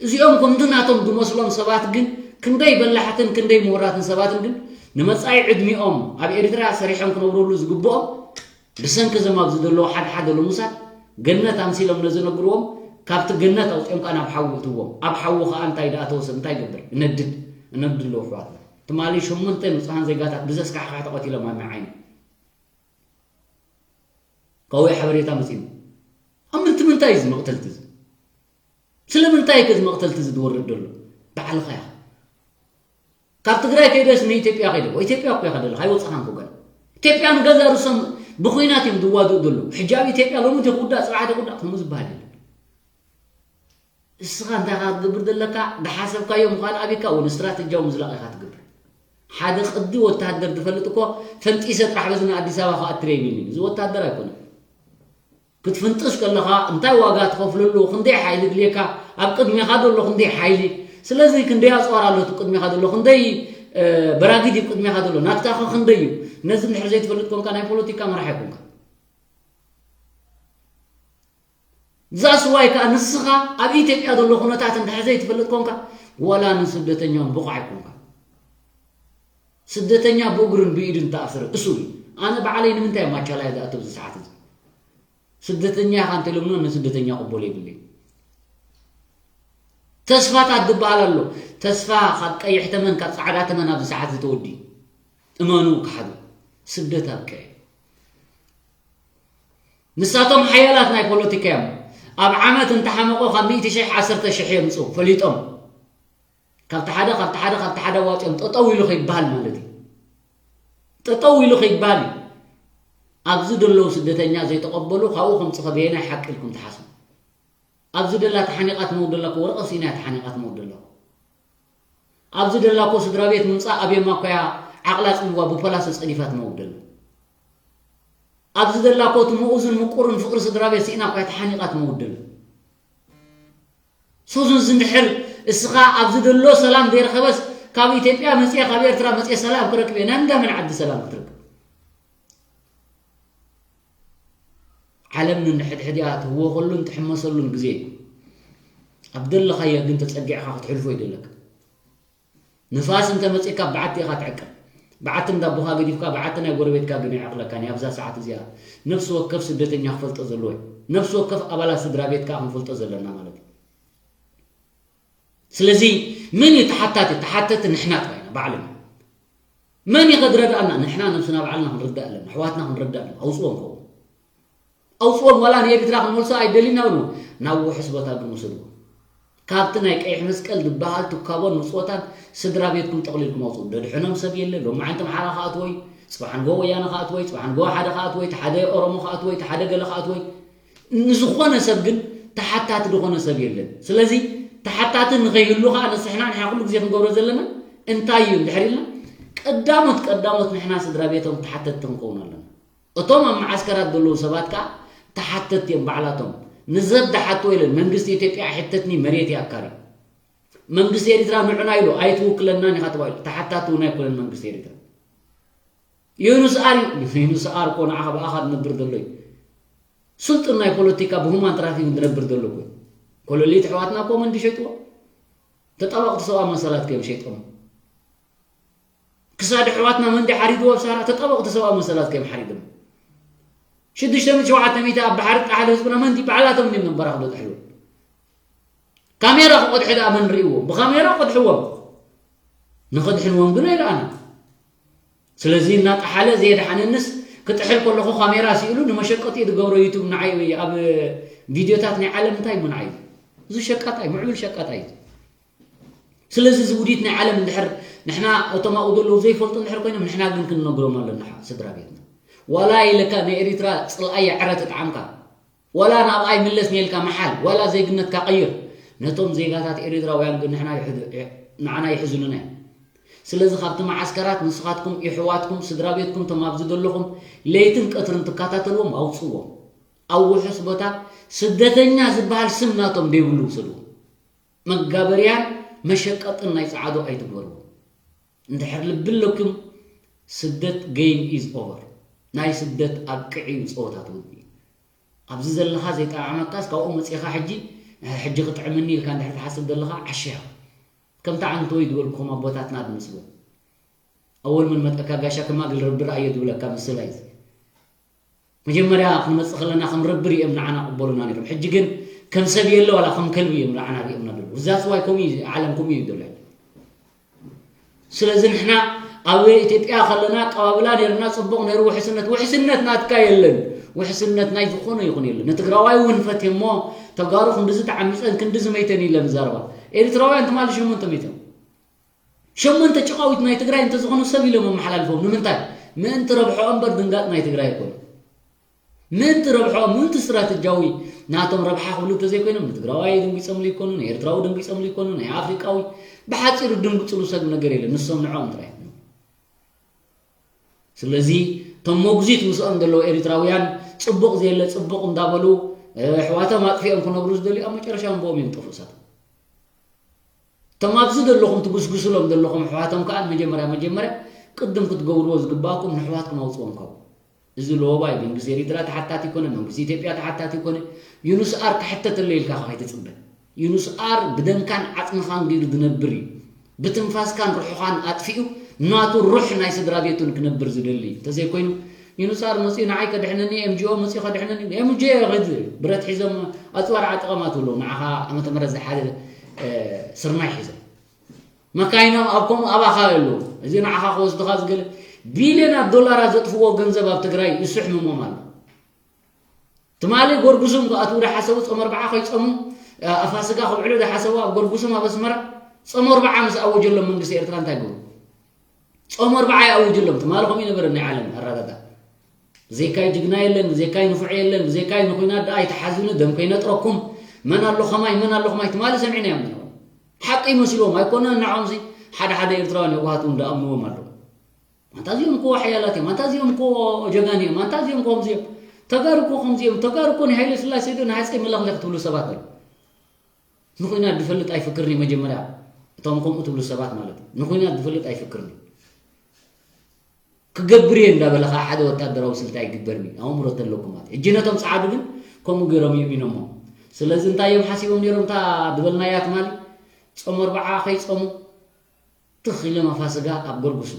እዚኦም ከምቲ ናቶም ዝመስሎም ሰባት ግን ክንደይ በላሕትን ክንደይ ምሁራትን ሰባትን ግን ንመጻኢ ዕድሚኦም ኣብ ኤርትራ ሰሪሖም ክነብሩሉ ዝግብኦም ብሰንኪ እዞም ኣብዚ ዘለዉ ሓደ ሓደ ልሙሳት ገነት ኣምሲሎም ነዝነግርዎም ካብቲ ገነት ኣውጺኦም ከኣ ናብ ሓዊ እትዎም። ኣብ ሓዊ ከኣ እንታይ ደኣ ተወሰን እንታይ ይገብር? እነድድ፣ እነድድ ኣለዉ ኣሕዋትና። ትማሊ ሸሞንተ ንጹሃን ዜጋታት ብዘስካሕክሕ ተቐቲሎም ኣብ ማይ ዓይኒ። ካብኡ ሓበሬታ መጺኡ። ኣብ ምንቲ ምንታይ እዩ እዚ መቕተልቲ እዚ? ስለምንታይ ከ እዚ መቕተልቲ እዚ ዝወርድ ዘሎ? ባዕልኻ ኢኻ። ካብ ትግራይ ከይደስ ንኢትዮጵያ ከይደ። ኢትዮጵያ እኮ ኢኻ ዘለኻ፣ ኣይወጻኻን እኮ ገና። ኢትዮጵያ ንገዛ ርእሶም ብኹናት እዮም ዝዋግኡ ዘለዉ። ሕጂ ኣብ ኢትዮጵያ ሎሚ እንተ ክውዳእ፣ ጽባሕ እንተ ክውዳእ፣ ከምኡ ዝበሃል የለን። እስኻ እንታይ ኢኻ ክትገብር ዘለካ? ዝሓሰብካዮ ምዃን ኣቢካ እውን ስትራተጂያዊ ምዝላቕ ኢኻ ትገብር። ሓደ ቅዲ ወታደር ዝፈልጥ እኮ ፈንጢሰ ጥራሕ በዚ ንኣዲስ ኣበባ ክኣትር እየ ይብል እዩ። እዚ ወታደር ኣይኮነን። ክትፍንጥስ ከለኻ እንታይ ዋጋ ትኸፍለሉ፣ ክንደይ ሓይሊ ድልየካ፣ ኣብ ቅድሜኻ ዘሎ ክንደይ ሓይሊ፣ ስለዚ ክንደይ ኣጽዋር ኣሎ እቲ ቅድሜኻ ዘሎ፣ ክንደይ፣ እ፣ በራጊድ እዩ ቅድሜኻ ዘሎ፣ ናትካኸ ክንደይ እዩ? ነዚ እንድሕር ዘይትፈልጥ ኮንካ ናይ ፖለቲካ መራሒ ኣይኮንካ። ዛስ ዋይ ከኣ ንስኻ ኣብ ኢትዮጵያ ዘሎ ኩነታት እንድሕር ዘይትፈልጥ ኮንካ፣ ወላ ንስደተኛ እውን ብቑዕ ኣይኮንካ። ስደተኛ ብእግሩን ብኢዱን ተኣስረ እሱር እዩ። ኣነ ባዕለይ ንምንታይ እየ ማቻላይ ዝኣቱ ኣብዚ ሰዓት እዚ? ስደተኛ ኢኻ እንተኢሎምኒ ንስደተኛ ቅበሎ የብለይ። ተስፋታት ዝበሃል ኣሎ። ተስፋ ካብ ቀይሕ ተመን፣ ካብ ጻዕዳ ተመን ኣብዚ ሰዓት ዝተወዲ። እመኑ ክሓዱ። ስደት ኣብቀየ። ንሳቶም ሓያላት ናይ ፖለቲካ እዮም። ኣብ ዓመት እንተሓመቆ ካብ ሚእቲ ሽሕ ዓሰርተ ሽሕ የምጽኡ ፈሊጦም። ካብቲ ሓደ፣ ካብቲ ሓደ፣ ካብቲ ሓደ ኣዋጺኦም ጠጠው ኢሉ ከይበሃል ማለት እዩ። ጠጠው ኢሉ ከይበሃል እዩ። ኣብዚ ዘለዉ ስደተኛ ዘይተቐበሉ ካብኡ ከምጽእ ከበየናይ ሓቂ ኢልኩም ትሓስቡ? ኣብዚ ደላ ተሓኒቓ ትመውት ደላ እኮ ወረቐት ስኢና እያ ተሓኒቓ ትመውት ደላ እኮ። ኣብዚ ደላ እኮ ስድራ ቤት ምምጻእ ኣብየማ እኮ እያ ዓቕላ ጽልዋ ብፖላስ ጸዲፋ ትመውት ደላ። ኣብዚ ደላ እኮ እቲ ምኡዝን ምቁርን ፍቕሪ ስድራ ቤት ስኢና እኮ እያ ተሓኒቓ ትመውት ደላ። ሶ እዚ እንድሕር እስኻ ኣብዚ ደሎ ሰላም ዘይረኸበስ ካብ ኢትዮጵያ መጽየ ካብ ኤርትራ መጽየ ሰላም ክረክብ እየ። ናይ እንዳ መን ዓዲ ሰላም ክትረክብ? ዓለም ንንሕድሕድያ ትህወኸሉን ትሕመሰሉን ግዜ እዩ። ኣብ ደለኻዮ ግን ተጸጊዕኻ ክትሕልፎ ይደለካ። ንፋስ እንተመጺእካ በዓቲ ኢኻ ትዕቅብ። በዓቲ እንዳ ኣቦኻ ገዲፍካ በዓቲ ናይ ጎረቤትካ ግን ኣይዕቕለካን እዩ። ኣብዛ ሰዓት እዚኣ ነፍሲ ወከፍ ስደተኛ ክፈልጦ ዘለዎ እዩ። ነፍሲ ወከፍ ኣባላት ስድራ ቤት ከኣ ክንፈልጦ ዘለና ማለት እዩ። ስለዚ መን እዩ ተሓታቲ? ተሓተቲ ንሕና ጥራይ ኢና፣ ባዕልና። መን እዩ ከድረድኣና? ንሕና ነብስና ባዕልና ክንርዳእ ኣለና። ኣሕዋትና ክንርዳእ ኣለና። ኣውጽዎም ከው ኣውጽዎም፣ ዋላ ንኤርትራ ክንመልሶ ኣይደሊና በሉ። ናብ ውሑስ ቦታ ግን ውሰድዎ። ካብቲ ናይ ቀይሕ መስቀል ዝበሃል ትካቦን ምጽወታን ስድራ ቤትኩም ጠቕሊልኩም ኣውጽኡ። ደድሕኖም ሰብ የለ። ሎማዓንቲ ኣምሓራ ክኣትዎ እዩ፣ ጽባሕ ንግሆ ወያነ ክኣትዎ እዩ፣ ጽባሕ ንግሆ ሓደ ክኣትዎ እዩ፣ እቲ ሓደ ኦሮሞ ክኣትዎ እዩ፣ እቲ ሓደ ገለ ክኣትዎ እዩ። ንዝኾነ ሰብ ግን ተሓታቲ ዝኾነ ሰብ የለን። ስለዚ ተሓታቲ ንኸይህሉ ኸኣ ንስሕና ንሕና ኩሉ ግዜ ክንገብሮ ዘለና እንታይ እዩ እንድሕር ኢልና፣ ቀዳሞት ቀዳሞት ንሕና ስድራ ቤቶም ተሓተትቲ ክንከውን ኣለና። እቶም ኣብ መዓስከራት ዘለዉ ሰባት ከኣ ተሓተትቲ እዮም ባዕላቶም። ንዘብ ዝሓትዎ የለን። መንግስቲ ኢትዮጵያ ኣይሕተትኒ፣ መሬት ይኣካል እዩ። መንግስቲ ኤርትራ ንዑና ኢሉ ኣይትውክለናን ኢኻ ተባሂሉ። ተሓታቲ እውን ኣይኮነን መንግስቲ ኤርትራ። ዩኑስ ኣር እዩ። ዩኑስ ኣር እኮ ንዓኻ ብኣኻ ዝነብር ዘሎ እዩ። ስልጡን ናይ ፖለቲካ ብሁማን ትራፊክ ዝነብር ዘሎ እኮ እዩ። ኮለሊት ኣሕዋትና እኮ መንዲ ሸይጥዎ። ተጣበቕቲ ሰብኣዊ መሰላት ከዮም ሸይጦም። ክሳድ ኣሕዋትና መንዲ ሓሪድዎ ኣብ ሳራ ተጣበቕቲ ሰብኣዊ መሰላት ከዮም ሓሪዶም። ሽዱሽተ ሚእቲ ሸውዓተ ሚእቲ ኣብ ባሕሪ ጣሕሎ ህዝብና መንዲ ባዕላቶም እዮም ነባራኽዶ ጥሕልዎ። ካሜራ ክቐድሑ ደኣ መን ርእይዎም? ብካሜራ ቀድሕዎም። ንኸድሕንዎም ግን ኣይረኣና። ስለዚ እናጠሓለ ዘየድሓነንስ ክጥሕል ከለኹ ካሜራ ስኢሉ ንመሸቀጢ ዝገብሮ ዩቱብ ንዓይ ወይ ኣብ ቪድዮታት ናይ ዓለም እንታይ እሞ ንዓይ እዩ? እዚ ሸቃጣይ፣ ምዕቡል ሸቃጣይ እዩ። ስለዚ እዚ ውዲት ናይ ዓለም እንድሕር ንሕና እቶም ኣብኡ ዘለዉ ዘይፈልጡ እንድሕር ኮይኖም ንሕና ግን ክንነግሮም ኣለና ስድራ ቤትና። ዋላ ኢለካ ናይ ኤሪትራ ጽልኣያ ዕረ ተጥዓምካ። ዋላ ናብኣ ኣይምለስን ኢልካ ምሓል፣ ዋላ ዜግነትካ ቀይር። ነቶም ዜጋታት ኤርትራውያን ግን ንሕና ይሕዙ-፣ ንዓና ይሕዙኑና እዮም። ስለዚ ካብቲ መዓስከራት ንስኻትኩም፣ የሕዋትኩም፣ ስድራ ቤትኩም፣ እቶም ኣብዚ ዘለኹም ለይትን ቀትርን ትከታተልዎም ኣውጽዎም። ኣብ ውሑስ ቦታ ስደተኛ ዝበሃል ስም ናቶም ደይብሉ ውሰድዎ። መጋበርያን መሸቀጥን ናይ ጸዓዱ ኣይትግበርዎ። እንድሕር ልቢ ኣለኩም ስደት game is over። ናይ ስደት ኣብቅዕ እዩ ጸወታ ተወዲኡ። ኣብዚ ዘለኻ ዘይጠዓመካስ ካብኡ መጺኻ ሕጂ፣ ሕጂ ክጥዕመኒ ኢልካ እንድሕር ትሓስብ ዘለኻ ዓሻ ኢኻ። ከምቲ ዓንቶ እዩ ዝበልኩኹም ኣቦታትና ዝመስሉ። ኣወል መን መጠካ ጋሻ ከማግል ርብር ኣዮ ዝብለካ ምስላ እዩ። መጀመርያ ክንመጽእ ከለና ከም ርብር እዮም ንዓና ቅበሉና ነይሮም። ሕጂ ግን ከም ሰብ የለ ዋላ ከም ከልቢ እዮም ንዓና ሪኦምና ዘለዉ። እዛ ስዋይ ከምኡ እዩ፣ ዓለም ከምኡ እዩ ዘሎ። ስለዚ ንሕና ኣብ ኢትዮጵያ ከለና ኣቀባብላ ነርና፣ ጽቡቕ ነሩ። ውሕስነት ውሕስነት ናትካ የለን። ውሕስነት ናይ ዝኾነ ይኹን የለን። ንትግራዋይ እውን ፈትየሞ፣ ተጋሩ ክንድዚ ተዓሚፀን ክንድዚ መይተን ኢለን ዛረባ። ኤርትራውያን ትማሊ ሸሞንተ መይቶም። ሸሞንተ ጭቃዊት ናይ ትግራይ እንተዝኾኑ ሰብ ኢሎም ኣመሓላልፎም። ንምንታይ? ምእንቲ ረብሖ እምበር ድንጋጥ ናይ ትግራይ ኣይኮነ። ምእንቲ ረብሖ፣ ምእንቲ ስትራተጃዊ ናቶም ረብሓ ክብሉ እንተዘይኮይኖም፣ ንትግራዋይ ድንጊጾምሉ ይኮኑ፣ ንኤርትራዊ ድንጊጾምሉ ይኮኑ፣ ናይ ኣፍሪቃዊ፣ ብሓጺሩ ድንግጽሉ ሰብ ነገር የለን። ንሶም ንዕኦም ጥራይ። ስለዚ እቶም መጉዚት ምስኦም ዘለዉ ኤርትራውያን ጽቡቕ ዘየለ ጽቡቕ እንዳበሉ፣ ኣሕዋቶም ኣጥፊኦም ክነብሩ ዝደልዩ፣ ኣብ መጨረሻ እንብኦም እዮም ጠፍኡ እሳቶም። እቶም ኣብዚ ዘለኹም ትጉስጉስሎም ዘለኹም ኣሕዋቶም ከኣ መጀመርያ መጀመርያ ቅድም ክትገብርዎ ዝግባእኩም ንኣሕዋትኩም ኣውጽዎም ካብኡ። እዚ ለወባይ መንግስቲ ኤሪትራ ተሓታቲ ይኮነ፣ መንግስቲ ኢትዮጵያ ተሓታቲ ይኮነ። ዩኑስ ኣር ክሕተተለይ ኢልካ ከይትጽበ። ዩኑስ ኣር ብደምካን ዓጽምኻን ገይሩ ዝነብር እዩ። ብትንፋስካን ርሑኻን ኣጥፊኡ ናቱ ሩሕ ናይ ስድራ ቤቱን ክነብር ዝደሊ እዩ። እንተዘይኮይኑ ዩኑስ ኣር መጺኡ ንዓይ ከድሕነኒ፣ ኤምጂኦ መጺኡ ከድሕነኒ፣ ኤምጂኦ ኸድ ብረት ሒዞም ኣጽዋር ዓጢቖም ኣትብሎ። ንዓኻ ዓመተ ምህረት ዝሓደ ስርናይ ሒዞም መካይኖም ኣብ ከምኡ ኣባኻ ኣለዉ። እዚ ንዓኻ ክወስድኻ ዝገለ ቢልዮናት ዶላራት ዘጥፍዎ ገንዘብ ኣብ ትግራይ ይስሕምሞም ኣሎ። ትማሊ ጎርጉሱም ክኣትዉ ዝሓሰቡ ጾም ኣርብዓ ከይጾሙ፣ ኣፋስጋ ከብዕሉ ዝሓሰቡ ኣብ ጎርጉሱም ኣብ ኣስመራ ጾም ኣርብዓ ምስ ኣወጀሎም መንግስቲ ኤርትራ እንታይ ገሩ? ጾም ኣርብዓ ይኣውጅሎም። ትማሊ ከምኡ ይነበረ ናይ ዓለም ኣረዳዳ። ብዘይካይ ጅግና የለን፣ ብዘይካይ ንፉዕ የለን፣ ብዘይካይ ንኹናት ደኣ ኣይትሓዙኒ፣ ደም ከይነጥረኩም፣ መን ኣሎ ከማይ፣ መን ኣሎ ከማይ፣ ትማሊ ሰሚዕናዮም ኢና። ሓቂ ይመስልዎም ኣይኮነን፣ ንዕኦምሲ ሓደ ሓደ ኤርትራውያን የዋሃት እውን ደኣምንዎም ኣለዉ። ኣንታ እዚኦም እኮ ሓያላት እዮም፣ ኣንታ እዚኦም እኮ ጀጋኑ እዮም፣ ኣንታ እዚኦም እኮ ከምዚ እዮም፣ ተጋሩ እኮ ከምዚ እዮም፣ ተጋሩ እኮ ንሃይለ ስላሴ ዶ ንሃፀይ መለኽለኽ ትብሉ ሰባት ኣለዉ። ንኹናት ዝፈልጥ ኣይፍክርን እዩ መጀመርያ፣ እቶም ከምኡ ትብሉ ሰባት ማለት እዩ። ንኹናት ዝፈልጥ ኣይፍክርን እዩ። ክገብር እየ እንዳበለ ከዓ ሓደ ወታደራዊ ስልቲ ኣይግበርን እዩ። ኣእምሮ ተለኩም ማለት እዩ። ሕጂ ነቶም ጸዓዱ ግን ከምኡ ገይሮም የእሚኖሞ። ስለዚ እንታይ እዮም ሓሲቦም ነይሮም? እታ ዝበልናያ ትማሊ ጾም ኣርብዓ ከይጾሙ ትኽ ኢሎም ኣፋስጋ ኣብ ጎርጉሱ።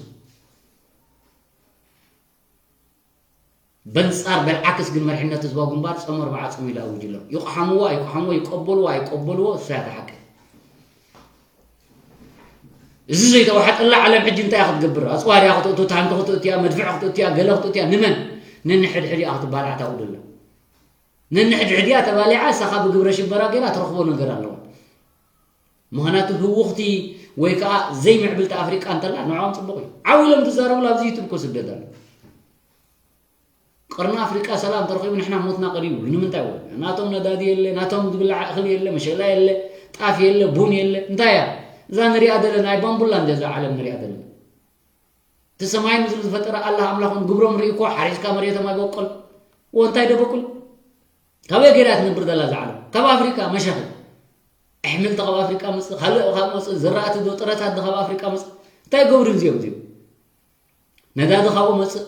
በንጻር በልዓክስ ግን መሪሕነት ህዝባዊ ግንባር ጾም ኣርብዓ ጾም ኢሉ ኣውጅሎም። ይቕሓምዎ ኣይቕሓምዎ፣ ይቀበልዎ ኣይቀበልዎ፣ እሱ እያ እታ ሓቂ። እዚ ዘይተዋሓጠላ ዓለም ሕጂ እንታይ እያ ክትገብር? ኣጽዋር እያ ክትእቱ፣ ታንኪ ክትእቱ እያ፣ መድፍዕ ክትእቱ እያ፣ ገለ ክትእቱ እያ። ንመን? ነንሕድሕድ እያ ክትባላዕ ታውድላ። ነንሕድሕድ እያ ተባሊዓ፣ እሳ ካብ ግብረ ሽበራ ገይራ ትረኽቦ ነገር ኣለዋ። ምኽንያቱ ህውኽቲ ወይ ከዓ ዘይምዕብልቲ ኣፍሪቃ እንተላ ንዕኦም ጽቡቕ እዩ። ዓው ኢሎም ትዛረቡሉ ኣብዚ ዩቱብ እኮ ስደት ኣሎ። ቀርኒ ኣፍሪቃ ሰላም ተረኺቡ ንሕና ሞትና ቀሪቡ። ንምንታይ ወ? ናቶም ነዳዲ የለ፣ ናቶም ዝብላዕ እኽሊ የለ፣ መሸላ የለ፣ ጣፍ የለ፣ ቡን የለ። እንታይ እያ? እዛ ንሪኣ ዘለና ኣይ ባምቡላ እንደ እዛ ዓለም ንሪኣ ዘለና። እቲ ሰማይ ምድሪ ዝፈጠረ ኣላህ ኣምላኾም ግብሮም ርኢ እኮ ሓሪስካ መሬቶም ኣይበቆል። ወ እንታይ ደበቁል? ካበይ ገይራ ትነብር ዘላ እዛ ዓለም? ካብ ኣፍሪቃ መሸኺ። ኣሕምልቲ ካብ ኣፍሪቃ መጽእ፣ ካልእ ካብ መጽእ፣ ዝራእቲ ዶ ጥረታት ዶ ካብ ኣፍሪቃ መጽእ? እንታይ ገብሩ እዚኦም እዚኦም? ነዳዲ ካብኡ መጽእ።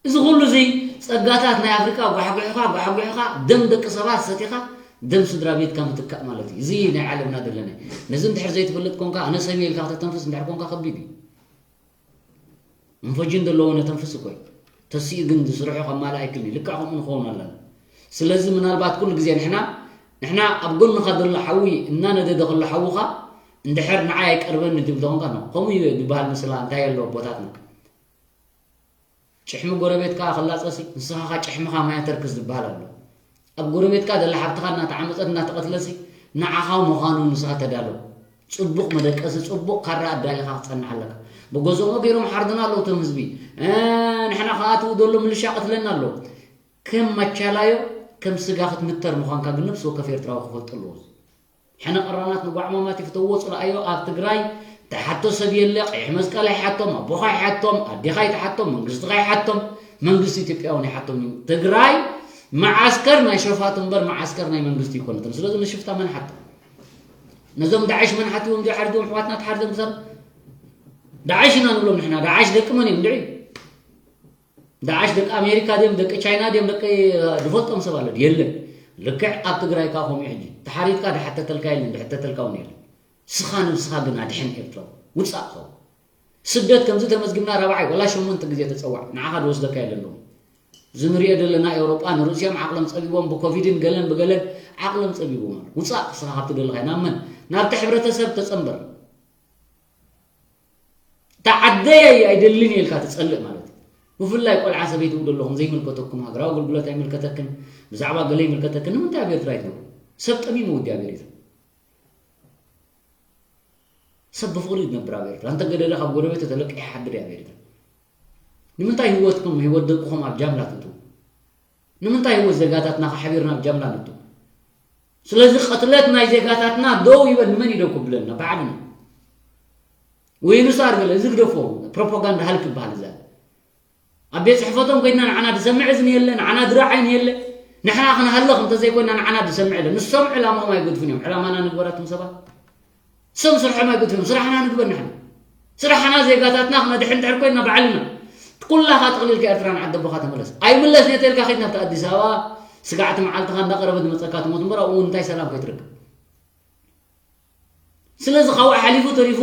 እዚ ኩሉ እዚ ጸጋታት ናይ ኣፍሪቃ ጓሕጒሕኻ፣ ጓሕጒሕኻ፣ ደም ደቂ ሰባት ሰቲኻ፣ ደም ስድራ ቤትካ ምትካእ ማለት እዩ። እዚ ናይ ዓለምና ዘለና። ነዚ እንድሕር ዘይትፈልጥ ኮንካ፣ ኣነ ሰብ እየ ኢልካ ከተተንፍስ እንድሕር ኮንካ ከቢድ እዩ። እንፈጅን ዘለዎ ነተንፍስ እኮ እዩ። ተሲኡ ግን ዝስርሖ ከማልእ ኣይክልን እዩ። ልክዕ ከምኡ ንኸውን ኣለና። ስለዚ ምናልባት ኩሉ ግዜ ንሕና፣ ንሕና ኣብ ጎንኻ ዘሎ ሓዊ እናነደደ ከሎ ሓውኻ እንድሕር ንዓይ ኣይቀርበኒ ትብል ተኾንካ ነው። ከምኡ እዩ ዝበሃል ምስላ እንታይ ኣሎ ኣቦታትና። ጭሕሚ ጎረቤትካ ክላጸሲ፣ ንስኻ ኸኣ ጭሕምኻ ማይ ኣተርክስ ዝበሃል ኣሎ። ኣብ ጎረቤትካ ዘላ ሓብትኻ እናተዓመጸት እናተቐትለሲ፣ ንዓኻ ምዃኑ ንስኻ ተዳሎ። ጽቡቕ መደቀሲ፣ ጽቡቕ ካራ ኣዳሊኻ ክትጸንሕ ኣለካ። ብገዝኦም ገይሮም ሓርዱና ኣለዉ እቶም ህዝቢ። እ፣ ንሕና ክኣትዉ ዘሎ ምልሻ ቀትለና ኣሎ። ከም ማቻላዮ፣ ከም ስጋ ክትምተር ምዃንካ ግን ነፍሲ ወከፍ ኤርትራዊ ክፈልጦ ኣለዎ። ሕነ ቀራናት ንጓዕማማት ይፍተውዎ፣ ጽላኣዮ። ኣብ ትግራይ ተሓቶ ሰብ የለ። ቀይሕ መስቀል ኣይሓቶም፣ ኣቦኻ ኣይሓቶም፣ ኣዴኻ ኣይትሓቶም፣ መንግስትኻ ኣይሓቶም። መንግስቲ ኢትዮጵያ እውን ኣይሓቶም እዩ። ትግራይ መዓስከር ናይ ሸፋቱ እምበር መዓስከር ናይ መንግስቲ ኣይኮነትን። ስለዚ ንሽፍታ መን ሓቶ? ነዞም ዳዕሽ መን ሓትዎም? እዚኦም ሓሪዶም ኣሕዋትና ተሓሪዶም ክሳብ ዳዕሽ ኢና ንብሎም ንሕና። ዳዕሽ ደቂ መን እዮም? እንድዒ ዳዕሽ ደቂ ኣሜሪካ ድዮም፣ ደቂ ቻይና ድዮም፣ ደቂ ዝፈልጦም ሰብ ኣሎ ድዩ? የለን። ልክዕ ኣብ ትግራይ ከዓ ከምኡ ሕጂ ተሓሪድካ ድሓተተልካ የለን፣ ድሕተተልካ እውን የለን። ስኻ ነብስኻ ግን ኣድሕን ኤርትራዊ። ውጻእ ኸው። ስደት ከምዚ ተመዝጊብና ራብዓይ ወላ ሸሞንተ ግዜ ተጸዋዕ፣ ንዓኻ ዝወስደካ የለን ሎሚ። እዚ ንሪኦ ዘለና ኤውሮጳ ንርእሲኦም ዓቕሎም ጸቢቦም ብኮቪድን ገለን ብገለን ዓቕሎም ጸቢቦም ኣሎ። ውጻእ ስኻ ካብቲ ደለኻዮ። ናብ መን? ናብቲ ሕብረተሰብ ተጸንበር። ተዓደይ ኣይደልን ኢልካ ትጸልእ ማለት እዩ። ብፍላይ ቆልዓ ሰበይቲ ውደለኹም ዘይምልከተኩም፣ ሃገራዊ ኣገልግሎት ኣይምልከተክን፣ ብዛዕባ ገለ ይምልከተክን፣ ንምንታይ ኣብ ኤርትራ ይትነብሩ? ሰብ ጠሚሙ ውዲ ኣብ ኤርትራ። ሰብ ብፍቕሪ ዝነብር ኣብ ኤርትራ። እንተ ገደደ ካብ ጎረቤት ተለቂሑ ይሓድር እዩ ኣብ ኤርትራ። ንምንታይ ህይወትኩም፣ ህይወት ደቅኹም ኣብ ጃምላ ትእትዉ? ንምንታይ ህይወት ዜጋታትና ከሓቢርና ኣብ ጃምላ ነእትዉ? ስለዚ ቅትለት ናይ ዜጋታትና ደው ይበል። ንመን እዩ ደው ክብለና? ባዕልና። ወይ ንሳር ገለ፣ እዚ ግደፎ። ፕሮፓጋንዳ ሃልክ ይበሃል እዛ። ኣብ ቤት ጽሕፈቶም ኮይና ንዓና ዝሰምዕ እዝኒ የለ፣ ንዓና ድራዕ ዓይኒ የለ። ንሕና ክንሃልኽ እንተዘይኮይና ንዓና ዝሰምዕ የለ። ንሶም ዕላማኦም ኣይገድፉን እዮም። ዕላማና ንግበራትም ሰባት። ሰም ስርሖም ኣይገድፉን እዮም። ስራሕና ንግበር ንሕና። ስራሕና ዜጋታትና ክነድሕን እንድሕር ኮይና ባዕልና። ኩላኻ ጠቕሊልካ ኤርትራ ንዓዲ ኣቦኻ ተመለስ። ኣይምለስ ነተልካ ከይድ ናብቲ ኣዲስ ኣበባ ስጋዕቲ መዓልትኻ እንዳቐረበ ዝመጸካ ትሞት እምበር ኣብኡ እንታይ ሰላም ከይትረክብ። ስለዚ ካብኡ ሓሊፉ ተሪፉ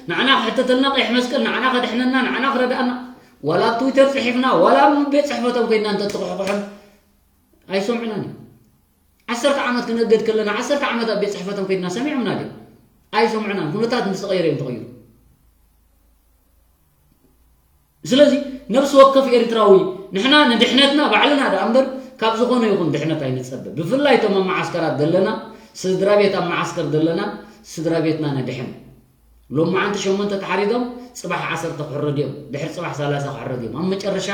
ንዓና ክሕተተልና ቀይሕ መስቀል ንዓና ከድሕነና ንዓና ክረድኣና ዋላ ኣብ ትዊተር ጽሒፍና ዋላ ኣብ ቤት ጽሕፈቶም ኮይና እንተትቑሕቑሖም ኣይሰምዑናን እዮም። ዓሰርተ ዓመት ክነገድ ከለና ዓሰርተ ዓመት ኣብ ቤት ጽሕፈቶም ኮይና ሰሚዖምና ድዮም? ኣይሰምዑናን። ኩነታት ምስ ተቐየረ እዮም ተቐይሩ። ስለዚ ነብሲ ወከፍ ኤርትራዊ ንሕና ንድሕነትና ባዕልና ደኣ እምበር ካብ ዝኾነ ይኹን ድሕነት ኣይንጸበ። ብፍላይ እቶም ኣብ መዓስከራት ዘለና ስድራ ቤት ኣብ መዓስከር ዘለና ስድራ ቤትና ነድሕን። ሎማዓንቲ ሸሞንተ ተሓሪዶም ጽባሕ ዓሰርተ ክሕረዱ እዮም። ድሕሪ ጽባሕ ሰላሳ ክሕረዱ እዮም። ኣብ መጨረሻ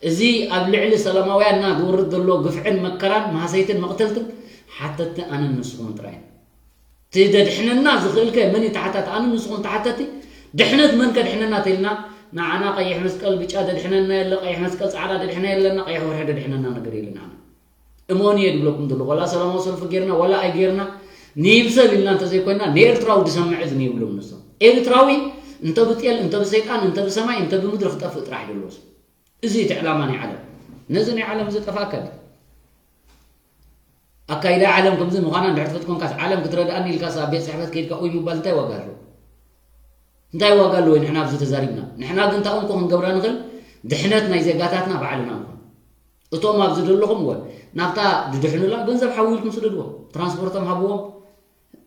እዚ ኣብ ልዕሊ ሰላማውያንና ዝወርድ ዘሎ ግፍዕን መከራን ማህሰይትን መቕተልትን ሓተትቲ ኣነን ንስኹምን ጥራይ ኢና። እቲ ደድሕነና ዝኽእል ከ መን እዩ ተሓታቲ? ኣነ ንስኹም ተሓተቲ። ድሕነት መን ከድሕነና ተልና ንዓና ቀይሕ መስቀል ብጫ ደድሕነና የለ፣ ቀይሕ መስቀል ጻዕዳ ደድሕነ የለና፣ ቀይሕ ወርሒ ደድሕነና ነገር የለን። ኣነ እመኑ እየ ድብለኩም ዘለኹ። ዋላ ሰላማዊ ሰልፊ ጌርና ዋላ ኣይጌርና ንይምሰል ኢልና እንተዘይኮይና ንኤርትራዊ ዝሰምዕ እዚ ንይብሎም ንሶም። ኤርትራዊ እንተ ብጤል እንተ ብሰይጣን እንተ ብሰማይ እንተ ብምድሪ ክጠፍእ ጥራሕ ደለዎስ እዚ እቲ ዕላማ ናይ ዓለም። ነዚ ናይ ዓለም እዚ ጠፋእካ ድዩ? ኣካይዳ ዓለም ከምዚ ምዃና እንድሕር ትፈልጥ ኮንካስ ዓለም ክትረድኣኒ ኢልካስ ኣብ ቤት ጽሕፈት ከይድካ ኡይ ምባል እንታይ ዋጋ ኣለዎ? እንታይ ዋጋ ኣለዎ ንሕና ኣብዚ ተዛሪብና? ንሕና ግን እንታይ እንኮ ክንገብራ ንኽእል ድሕነት ናይ ዜጋታትና ባዕልና ንኹን። እቶም ኣብዚ ዘለኹም ወ ናብታ ድድሕኑላ ገንዘብ ሓዊልኩም ስደድዎም፣ ትራንስፖርቶም ሃብዎም፣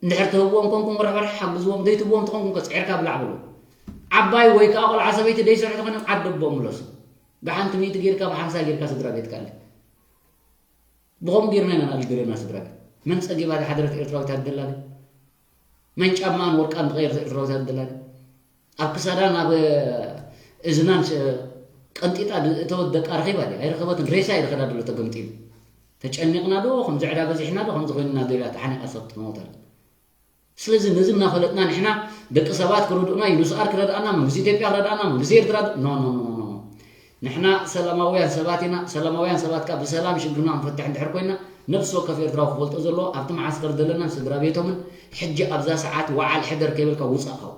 እንድሕር ትህብዎም ኮንኩም ርሕርሕ ሓግዝዎም፣ ዘይትህብዎም ተኾንኩም ከ ጽዒርካ ብላዕ በሎ። ዓባይ ወይ ከዓ ቆልዓ ሰበይቲ ደይሰርሑ ተኾይኖም ዓዲ ኣቦኦም ምለሱ። ብሓንቲ ሚእቲ ጌርካ ብሓምሳ ጌርካ ስድራ ቤትካ ኣለ። ብኸምኡ ጌርና ኢና ንኣልግረና ስድራ ቤት። መን ጸጊባ ዝሓደረት ኤርትራዊት ኣደላ ድያ? መን ጫማኣን ወርቃን ዝቐየረት ኤርትራዊት ኣደላ ድያ? ኣብ ክሳዳን ኣብ እዝናን ሸ- ቀንጢጣ ድ- እተወት ደቃ ረኺባ ድያ? ኣይረኸበትን። ሬሳ እዩ ዝኸዳ ድሎ ተገምጢሉ። ተጨኒቕና ዶ ከምዚ ዕዳ በዚሕና ዶ ከምዚ ኮይንና ዶ ኢላ ተሓኒቓ ሰብ ትመውት ኣላ። ስለዚ ነዚ እናፈለጥና ንሕና ደቂ ሰባት ክረድኡና፣ ዩንስኣር ክረድኣና፣ መንግስቲ ኢትዮጵያ ክረድኣና፣ መንግስቲ ኤርትራ ድ- ኖ ኖ ኖ ኖ ኖ። ንሕና ሰላማውያን ሰባት ኢና። ሰላማውያን ሰባት ከኣ ብሰላም ሽግርና ክንፈትሕ እንድሕር ኮይና ነብሲ ወከፍ ኤርትራዊ ክፈልጦ ዘለዎ ኣብቲ መዓስከር ዘለናን ስድራ ቤቶምን ሕጂ ኣብዛ ሰዓት ወዓል ሕደር ከይበልካ ውጻእ ካብኡ።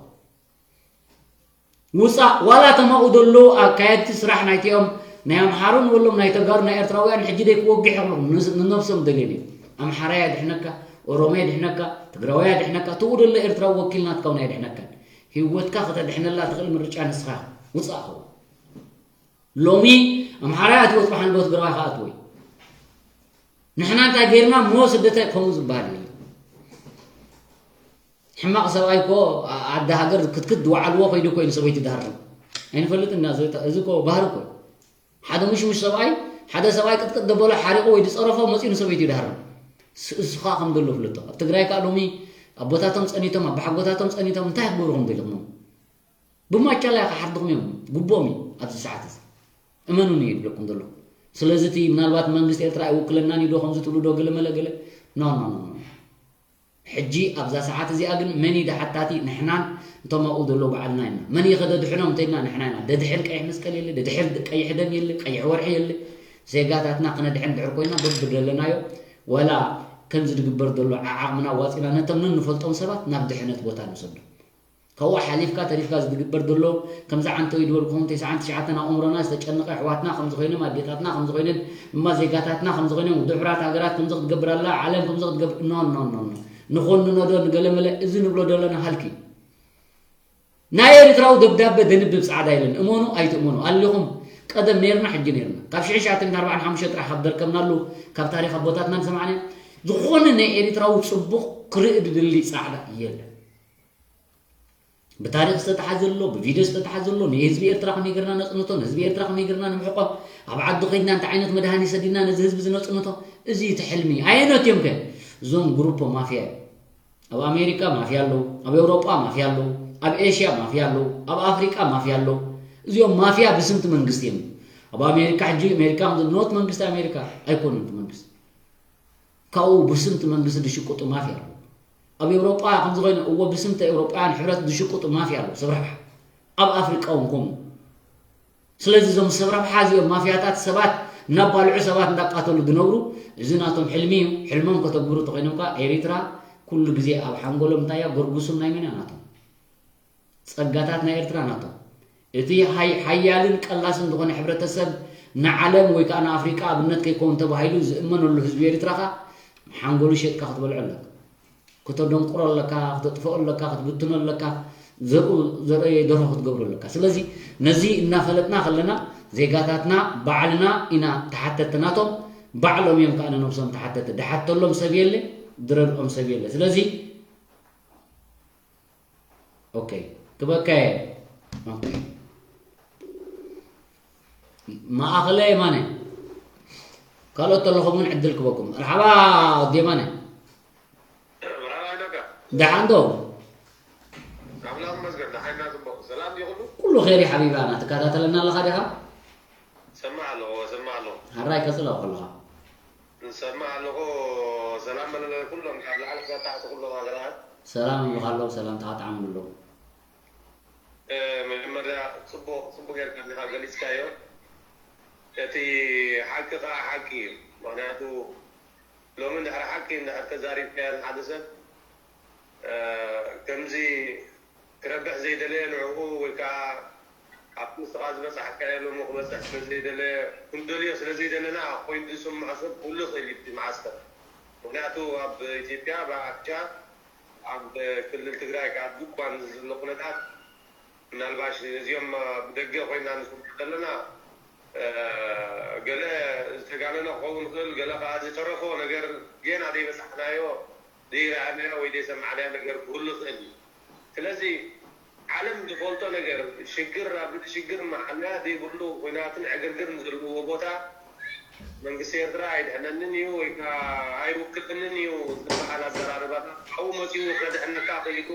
ውጻእ ዋላ ተማኡ ዘለዉ ኣካየድቲ ስራሕ ናይቲኦም ናይ ኣምሓሩን በሎም ናይ ተጋሩ ናይ ኤርትራውያን ሕጂ ደይ ክወግሕ ይኽእሉ ንስ- ንነብሶም ደልዮም እዮም። ኣምሓራይ ኣድሕነካ፣ ኦሮሞ የድሕነካ፣ ትግራዋይ ኣድሕነካ፣ ትኡ ደሎ ኤርትራዊ ወኪል ናትካ እውን ኣየድሕነካን። ህይወትካ ከተድሕነላ ትኽእል ምርጫ ንስኻ ውጻእ ኸው። ሎሚ ኣምሓራይ ኣትወጽ ብሓንጎ ትግራዋይ ከኣ ኣትወይ። ንሕና እንታይ ጌርና እሞ ስደታይ ከምኡ ዝበሃል የለን። ሕማቕ ሰብኣይ እኮ ኣ- ኣደ ሃገር ክትክድ ዝወዓልዎ ከይዱ እኮ እዩ ንሰበይቲ ዝሃርም። ኣይንፈልጥን ኢና፣ እዚ እኮ ባህሪ እኮ እዩ። ሓደ ምሽሙሽ ሰብኣይ፣ ሓደ ሰብኣይ ቅጥቅጥ ደበሎ ሓሪቑ ወይ ዝፀረፎ መፂኡ ንሰበይቲ እዩ ዝሃርም። ስ- እሱ ከዓ ከም ዘሎ ፍለጦ። ኣብ ትግራይ ከዓ ሎሚ ኣቦታቶም ፀኒቶም፣ ኣባሓጎታቶም ፀኒቶም እንታይ ክገብሩ ከም ደሊኹም? ብማቻላ ክሓርድኹም እዮም፣ ጉቦም እዩ ኣብዚ ሰዓት እዚ። እመኑኒ እየ ዝብለኩም ዘለኹ። ስለዚ እቲ ምናልባት መንግስቲ ኤርትራ ኣይውክለናን እዩ ዶ ከምዚ ትብሉ ዶ ገለ መለ ገለ? ኖ ኖ ኖ ኖ። ሕጂ ኣብዛ ሰዓት እዚኣ ግን መን እዩ ተሓታቲ? ንሕናን እቶም ኣብኡ ዘለዉ ባዕልና ኢና። መን እዩ ከደድሕኖም እንተኢልና ንሕና ኢና። ደድሕን ቀይሕ መስቀል የለ፣ ደድሕን ቀይሕ ደም የለ፣ ቀይሕ ወርሒ የለ። ዜጋታትና ክነድሕን ድሕር ኮይና በብደለናዮ ወላ ከምዚ ዝግበር ዘሎ ዓዓቕምና ዋፂና ነቶም ነንፈልጦም ሰባት ናብ ድሕነት ቦታ ንሰዶም። ካብኡ ሓሊፍካ ተሪፍካ ዝግበር ዘሎ ከምዚ ዓንተው ይድበልኩም ተስዓን ትሽዓተን ኣእምሮና ዝተጨነቐ ኣሕዋትና ከምዚ ኮይኖም ኣዴታትና ከምዚ ኮይነን እማ ዜጋታትና ከምዚ ኮይኖም ውድብ ሕራት ሃገራት ከምዚ ክትገብር ኣላ ዓለም ከምዚ ክትገብር ኖ ኖ ኖ ኖ ንኾንኖ ዶ ንገለመለ እዚ ንብሎ ዘለና ሃልኪ ናይ ኤርትራዊ ደብዳበ ደንብብ ጻዕዳ ኢለን እመኑ ኣይትእመኑ ኣሊኹም ቀደም ነርና ሕጂ ነርና ካብ ሽሕ ሽዓተ ሚእቲ ኣርባዓን ሓሙሽተ ጥራሕ ካብ ደርከብናሉ ካብ ታሪኽ ኣቦታትና ንሰማዕና ዝኾነ ናይ ኤርትራዊ ጽቡቕ ክርኢ ድድሊ ጻዕዳ የለን ብታሪኽ ዝተተሓዘ ኣሎ፣ ብቪድዮ ዝተተሓዘ ኣሎ። ንህዝቢ ኤርትራ ከመይ ጌርና ነጽንቶ፣ ንህዝቢ ኤርትራ ከመይ ጌርና ንምሕቆ፣ ኣብ ዓዲ ከይድና እንታይ ዓይነት መድሃኒ ሰዲድና ነዚ ህዝቢ ዝነጽንቶ። እዚ እቲ ሕልሚ ኣየኖት እዮም ከ? እዞም ግሩፖ ማፍያ እዮም። ኣብ ኣሜሪካ ማፍያ ኣለዉ፣ ኣብ ኤውሮጳ ማፍያ ኣለዉ፣ ኣብ ኤሽያ ማፍያ ኣለዉ፣ ኣብ ኣፍሪቃ ማፍያ ኣለዉ። እዚኦም ማፍያ ብስምቲ መንግስቲ እዮም። ኣብ ኣሜሪካ ሕጂ ኣሜሪካ ኖት መንግስቲ ኣሜሪካ ኣይኮኑን እቲ መንግስቲ ካብኡ ብስምቲ መንግስቲ ዝሽቅጡ ማፍያ ኣለዉ። ኣብ ኤውሮጳ ከምዚ ኮይኑ እዎ ብስምቲ ኤውሮጳውያን ሕብረት ዝሽቅጡ ማፍያ ኣለዉ ሰብ ረብሓ። ኣብ ኣፍሪቃ እውን ከምኡ። ስለዚ እዞም ሰብ ረብሓ እዚኦም ማፍያታት ሰባት እናባልዑ ሰባት እንዳቃተሉ ዝነብሩ እዚ ናቶም ሕልሚ እዩ። ሕልሞም ከተግብሩ ተኮይኖም ከዓ ኤሪትራ ኩሉ ግዜ ኣብ ሓንጎሎም እንታይ እያ ጎርጉሱም ናይ መን እያ ናቶም ጸጋታት ናይ ኤርትራ ናቶም እቲ ሓያልን ቀላስን ዝኾነ ሕብረተሰብ ንዓለም ወይ ከዓ ንኣፍሪቃ ኣብነት ከይከውን ተባሂሉ ዝእመነሉ ህዝቢ ኤርትራ ከዓ ሓንጎሉ ሸጥካ ክትበልዖ ኣለካ። ክተደንቁሮ ኣለካ፣ ክተጥፍኦ ኣለካ፣ ክትብትኖ ኣለካ፣ ዘርኡ ዘርአየ ደርሆ ክትገብሮ ኣለካ። ስለዚ ነዚ እናፈለጥና ከለና ዜጋታትና ባዕልና ኢና ተሓተቲ ናቶም፣ ባዕሎም እዮም ከዓ ንነብሶም ተሓተቲ። ድሓተሎም ሰብ የለ፣ ድረድኦም ሰብ የለ። ስለዚ ኦኬ ክበካየ ኦኬ ማእኸለ የማነ ካልኦት ተለኹም እውን ዕድል ክበኩም። መርሓባ ወዲ የማነ። ደሓን ዶ? ኩሉ ኸይሪ ሓቢባና ትከታተለና ኣለኻ ዲኻ? ሰማዕ ኣለኹ፣ ሰማዕ ኣለኹ። ሓራይ ቀጽሎ ከለኻ። ሰማዕ ኣለኹ። ሰላም መለለ ኩሎም ካብ ላዕሊ ክሳብ ታሕቲ ኩሎም ሃገራት። ሰላም ይብሉኻ ኣለዉ፣ ሰላምታኻ ጠዓም ኣለዉ። መጀመርያ ጽቡቕ ጽቡቕ ጌርካ እንዲኻ ገሊጽካዮ። እቲ ሓቂ ከኣ ሓቂ እዩ። ምኽንያቱ ሎሚ እንድሕሪ ሓቂ እንድሕር ተዛሪብካዮ ንሓደ ሰብ ከምዚ ክረብሕ ዘይደለየ ንዕኡ ወይ ከዓ ኣብቲ ንስኻ ዝበጻሕካዮ ሎሚ ክበጽሕ ስለ ዘይደለየ ክንደልዮ ስለ ዘይደለና ኮይኑ ዝስምዖ ሰብ ክህሉ ይኽእል እዩ እቲ መዓስከር። ምኽንያቱ ኣብ ኢትዮጵያ ብኣፍቻ ኣብ ክልል ትግራይ ካብ ድኳን ዘሎ ኩነታት ምናልባሽ እዚኦም ብደገ ኮይና ንስምዖ ዘለና ገለ ዝተጋነነ ክኸውን ይኽእል፣ ገለ ከዓ ዝተረፎ ነገር ጌና ዘይበፃሕናዮ ዘይረኣናዮ ወይ ዘይሰማዕናዮ ነገር ክህሉ ይኽእል እዩ። ስለዚ ዓለም ዝፈልጦ ነገር ሽግር ኣብ ልዕሊ ሽግር መዓልያ ዘይብሉ ኩናትን ዕግርግርን ዘለዎ ቦታ መንግስቲ ኤርትራ ኣይድሕነንን እዩ ወይ ከዓ ኣይውክልንን እዩ ዝበሃል ኣዘራርባታት ኣብኡ መፂኡ ከድሕነካ ክኢሉ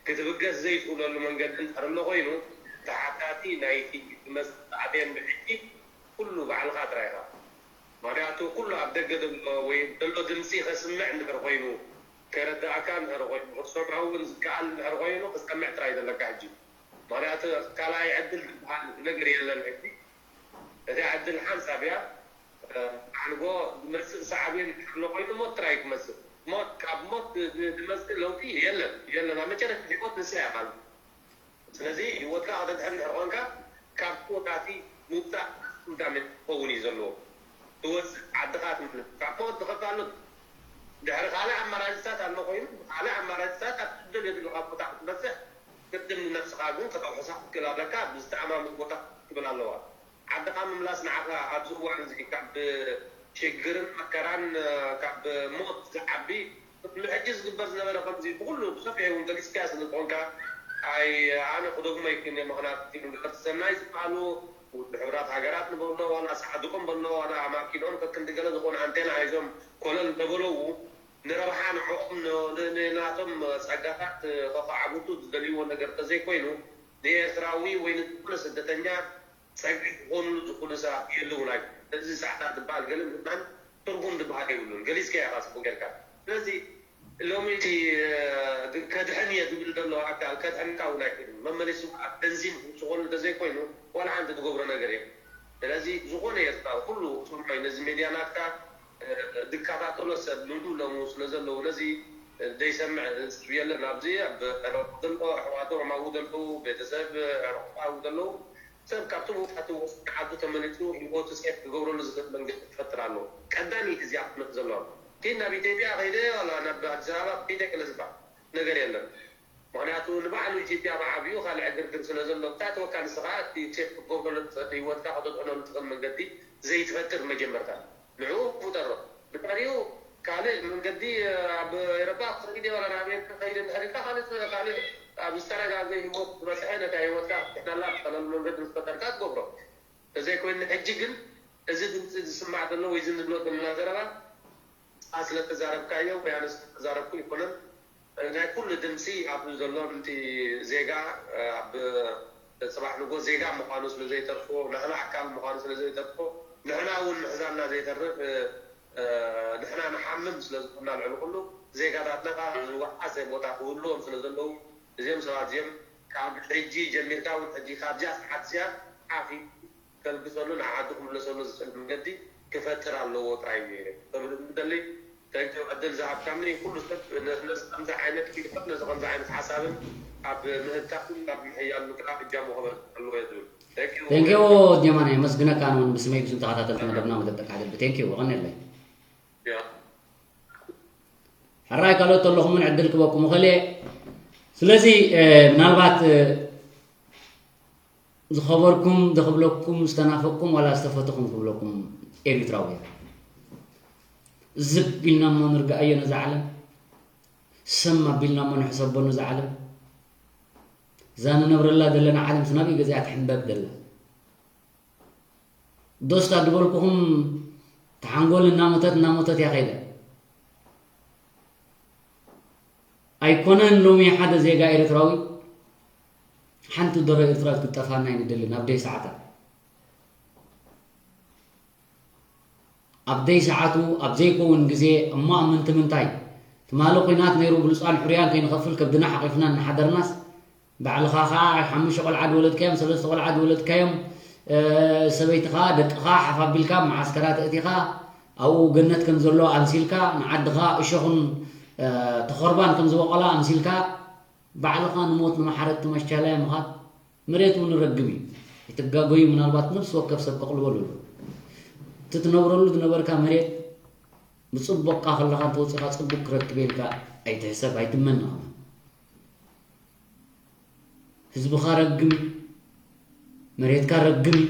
ክትብገስ ዘይትኽእለሉ መንገዲ እንድሕር ኣሎ ኮይኑ ተሓታቲ ናይቲ ዝመፅእ ሳዕቤን ብሕጂ ኩሉ ባዕልኻ ጥራይ ኢኻ። ምኽንያቱ ኩሉ ኣብ ደገ ዘሎ ወይ ዘሎ ድምፂ ከስምዕ እንድሕር ኮይኑ ከረዳእካ እንድሕር ኮይኑ ክትሰምዖ እውን ዝከኣል እንድሕር ኮይኑ ክሰምዕ ጥራይ ዘለካ ሕጂ። ምኽንያቱ ካልኣይ ዕድል ዝበሃል ነገር የለን ሕጂ። እታ ዕድል ሓንሳብ እያ። ኣልጎ ዝመፅእ ሳዕቤን እንድሕር ኣሎ ኮይኑ ሞት ጥራይ ክመፅእ ሞት ካብ ሞት ዝመፅእ ለውጢ የለን የለን ኣብ መጨረሻ ህይወት ንሳ እያ ማለት ስለዚ ህይወትካ ከተድሕን እንድሕር ኮንካ ካብ ቦታቲ ምውፃእ ፍታሜ ክኸውን እዩ ዘለዎ ትወፅእ ዓድኻ ትምለስ ካብ ሞት ዝኸፍኣሉ ድሕሪ ካልእ ኣማራፅታት ኣሎ ኮይኑ ካልእ ኣማራፅታት ኣብ ትደልዮ ዘለካ ቦታ ክትበፅሕ ቅድም ንነብስኻ ግን ከተውሕሳ ክትክእል ኣለካ ብዝተኣማምን ቦታ ክትብል ኣለዋ ዓድኻ ምምላስ ንዓኻ ኣብዚ እዋን እዚ ካብ ሽግርን መከራን ካብ ሞት ዝዓቢ ንሕጂ ዝግበር ዝነበረ ከምዚ ብኩሉ ብሰፊሑ እውን ገሊፅካያ ስለ ዝኾንካ ኣይ ኣነ ክደግሞ ይክእል እየ ምክንያቱ እቲ መንግስቲ ሰናይ ዝበሃሉ ውድብ ሕብራት ሃገራት ንበሎ ዋላ ሰዓድቆም በሎ ዋላ ኣማኪኖም ከክንዲ ገለ ዝኾነ ኣንቴና ሒዞም ኮለል እንተበለዉ ንረብሓ ንዕኦም ንናቶም ፀጋታት ከካዕብቱ ዝደልይዎ ነገር ተዘይኮይኑ ንኤርትራዊ ወይ ንዝኮነ ስደተኛ ጸግዒ ክኾኑ ዝኽእሉ ሰባት የለውን ኣይኮን። እዚ ጻዕዳ ዝበሃል ገለ ምእማን ትርጉም ዝበሃል የብሉን። ገሊጽካዮ ኢኻ ጽቡቕ ጌርካ። ስለዚ ሎሚ እቲ ከድሕን እየ ዝብል ዘሎ ኣካል ከድሕነካ እውን ኣይክእልን። መመሊሱ ኣብ በንዚን ክውስኸሉ እንተዘይኮይኑ ዋላ ሓንቲ ዝገብሮ ነገር የለን። ስለዚ ዝኾነ ኤርትራዊ ኩሉ ሰምዖ እዩ ነዚ ሜድያ ናትካ ዝከታተሎ ሰብ ምሉእ ለሙ ስለ ዘለዉ ነዚ ዘይሰምዕ ሰብ የለን ኣብዚ ኣብ ኤሮፓ ዘሎ ኣሕዋቱ ሮማዊ ዘለዉ ቤተሰብ ኤሮፓዊ ዘለዉ ሰብ ካብቲ ቦታ እቲ ወፂኡ ዓዱ ተመሊሱ ህይወቱ ሴፍ ክገብረሉ ዝኽእል መንገዲ ክፈጥር ኣለዎ። ቀዳመይቲ እዚኣ ክትመፅእ ዘለዋ። እቲ ናብ ኢትዮጵያ ከይደ ዋላ ናብ ኣዲስ ኣበባ ከይደ ገለ ዝበሃል ነገር የለን። ምኽንያቱ ንባዕሉ ኢትዮጵያ ብዓብዩ ካልእ ዕግርግር ስለ ዘሎ እንታይ ተወካ ንስኻ እቲ ሴፍ ክትገብረሉ ትኽእል ህይወትካ ከተድሕነሉ ትኽእል መንገዲ ዘይትፈጥር መጀመርታ ንዕኡ ፍጠሮ። ብድሕሪኡ ካልእ መንገዲ ኣብ ኤሮፓ ክኸይደ ዋላ ናብ ኣሜሪካ ከይደ እንድሕር ኢልካ ካልእ ካልእ ኣብ ዝተረጋገ ህይወት ዝበፅሐ ነታ ህይወትካ ክትሕነላ ብቀለል መንገዲ ዝፈጠርካ ትገብሮ። ተዘይኮይኑ ሕጂ ግን እዚ ድምፂ ዝስማዕ ዘሎ ወይ እዚ ንብሎ ዘለና ዘረባ ንስኻ ስለ ተዛረብካዮ ወይ ኣነ ስለ ተዛረብኩ ይኮነን። ናይ ኩሉ ድምፂ ኣብ ዘሎ ምንቲ ዜጋ ኣብ ፅባሕ ንጎ ዜጋ ምዃኑ ስለ ዘይተርፎ፣ ንሕና ኣካል ምዃኑ ስለ ዘይተርፎ፣ ንሕና እውን ምሕዛንና ዘይተርፍ ንሕና ንሓምም ስለ ዝኾንና ልዕሊ ኩሉ ዜጋታትና ከዓ ዝወሓሰ ቦታ ክህልዎም ስለ ዘለዉ እዚኦም ሰባት እዚኦም ካብ ሕጂ ጀሚርካ እውን ሕጂ ካብዚኣ ሰዓት እዚኣ ሓፊ ከልግሰሉ ንዓዱ ክምለሰሉ ዝኽእል መንገዲ ክፈጥር ኣለዎ ጥራይ እዩ ክብል እንደሊ። ተንኪዩ ዕድል ዝሃብካኒ ኩሉ ሰብ ነዚ ከምዚ ዓይነት ፊልም ነዚ ከምዚ ዓይነት ሓሳብን ኣብ ምህብታኹም ኣብ ምሕያሉ ከዓ እጃሙ ክበርክት ኣለዎ እየ ዝብል። ተንኪዩ። Thank you ጀማና የመስግነካ ኣነ እውን ብስመይ ብስም ተኸታተልቲ መደብና መደብ ጠቃ ደቢ thank you ቀንየለይ። ሕራይ ካልኦት ተለኹም እውን ዕድል ክበኩም እኽእል እየ። ስለዚ ምናልባት ዝኸበርኩም ዶ ክብለኩም ዝተናፈቅኩም ዋላ ዝተፈተኹም ክብለኩም ኤሪትራውያን ዝብ ኢልና እሞ ንርግኣዮ ነዛ ዓለም። ሰም ኣቢልና እሞ ንሕሰቦ ነዛ ዓለም። እዛ ንነብረላ ዘለና ዓለም ስናበይ ገዚኣ ትሕንበብ ደላ። ዶስታ ድበልኩኹም ተሓንጎል እናሞተት እናሞተት እያ ከይደ። ኣይኮነን ሎሚ ሓደ ዜጋ ኤርትራዊ ሓንቲ ደሮ ኤርትራዊት ክትጠፋና ኣይንደልን ኣብ ደይ ሰዓታ። ኣብ ደይ ሰዓቱ ኣብ ዘይከውን ግዜ እሞ ኣብ ምንቲ ምንታይ ትማሊ ኲናት ነይሩ ብሉፃን ሕሩያን ከይንኸፍል ከብድና ሓቒፍና እናሓደርናስ ባዕልኻ ኸዓ ሓሙሽተ ቆልዓ ዝወለድካዮም ሰለስተ ቆልዓ ዝወለድካዮም ሰበይትኻ ደቅኻ ሓፍ ኣቢልካ መዓስከራት እቲኻ ኣብኡ ገነት ከም ዘሎ ኣምሲልካ ንዓድኻ እሾኽን ተኾርባን ከም ዝበቆላ ኣምሲልካ ባዕልኻ ንሞት ንመሓረድቲ መሻለያ ምኻድ መሬት እውን ረግም እዩ። ኣይትጋገዩ ምናልባት ነብሲ ወከፍ ሰብ ከቕልበሉ ኣሎ። እቲ ትነብረሉ ዝነበርካ መሬት ብፅቡቕካ ከለኻ እንተወፂኻ ፅቡቕ ክረክብ ኢልካ ኣይትሕሰብ ኣይትመነ ከማን። ህዝብኻ ረግም እዩ። መሬትካ ረግም እዩ።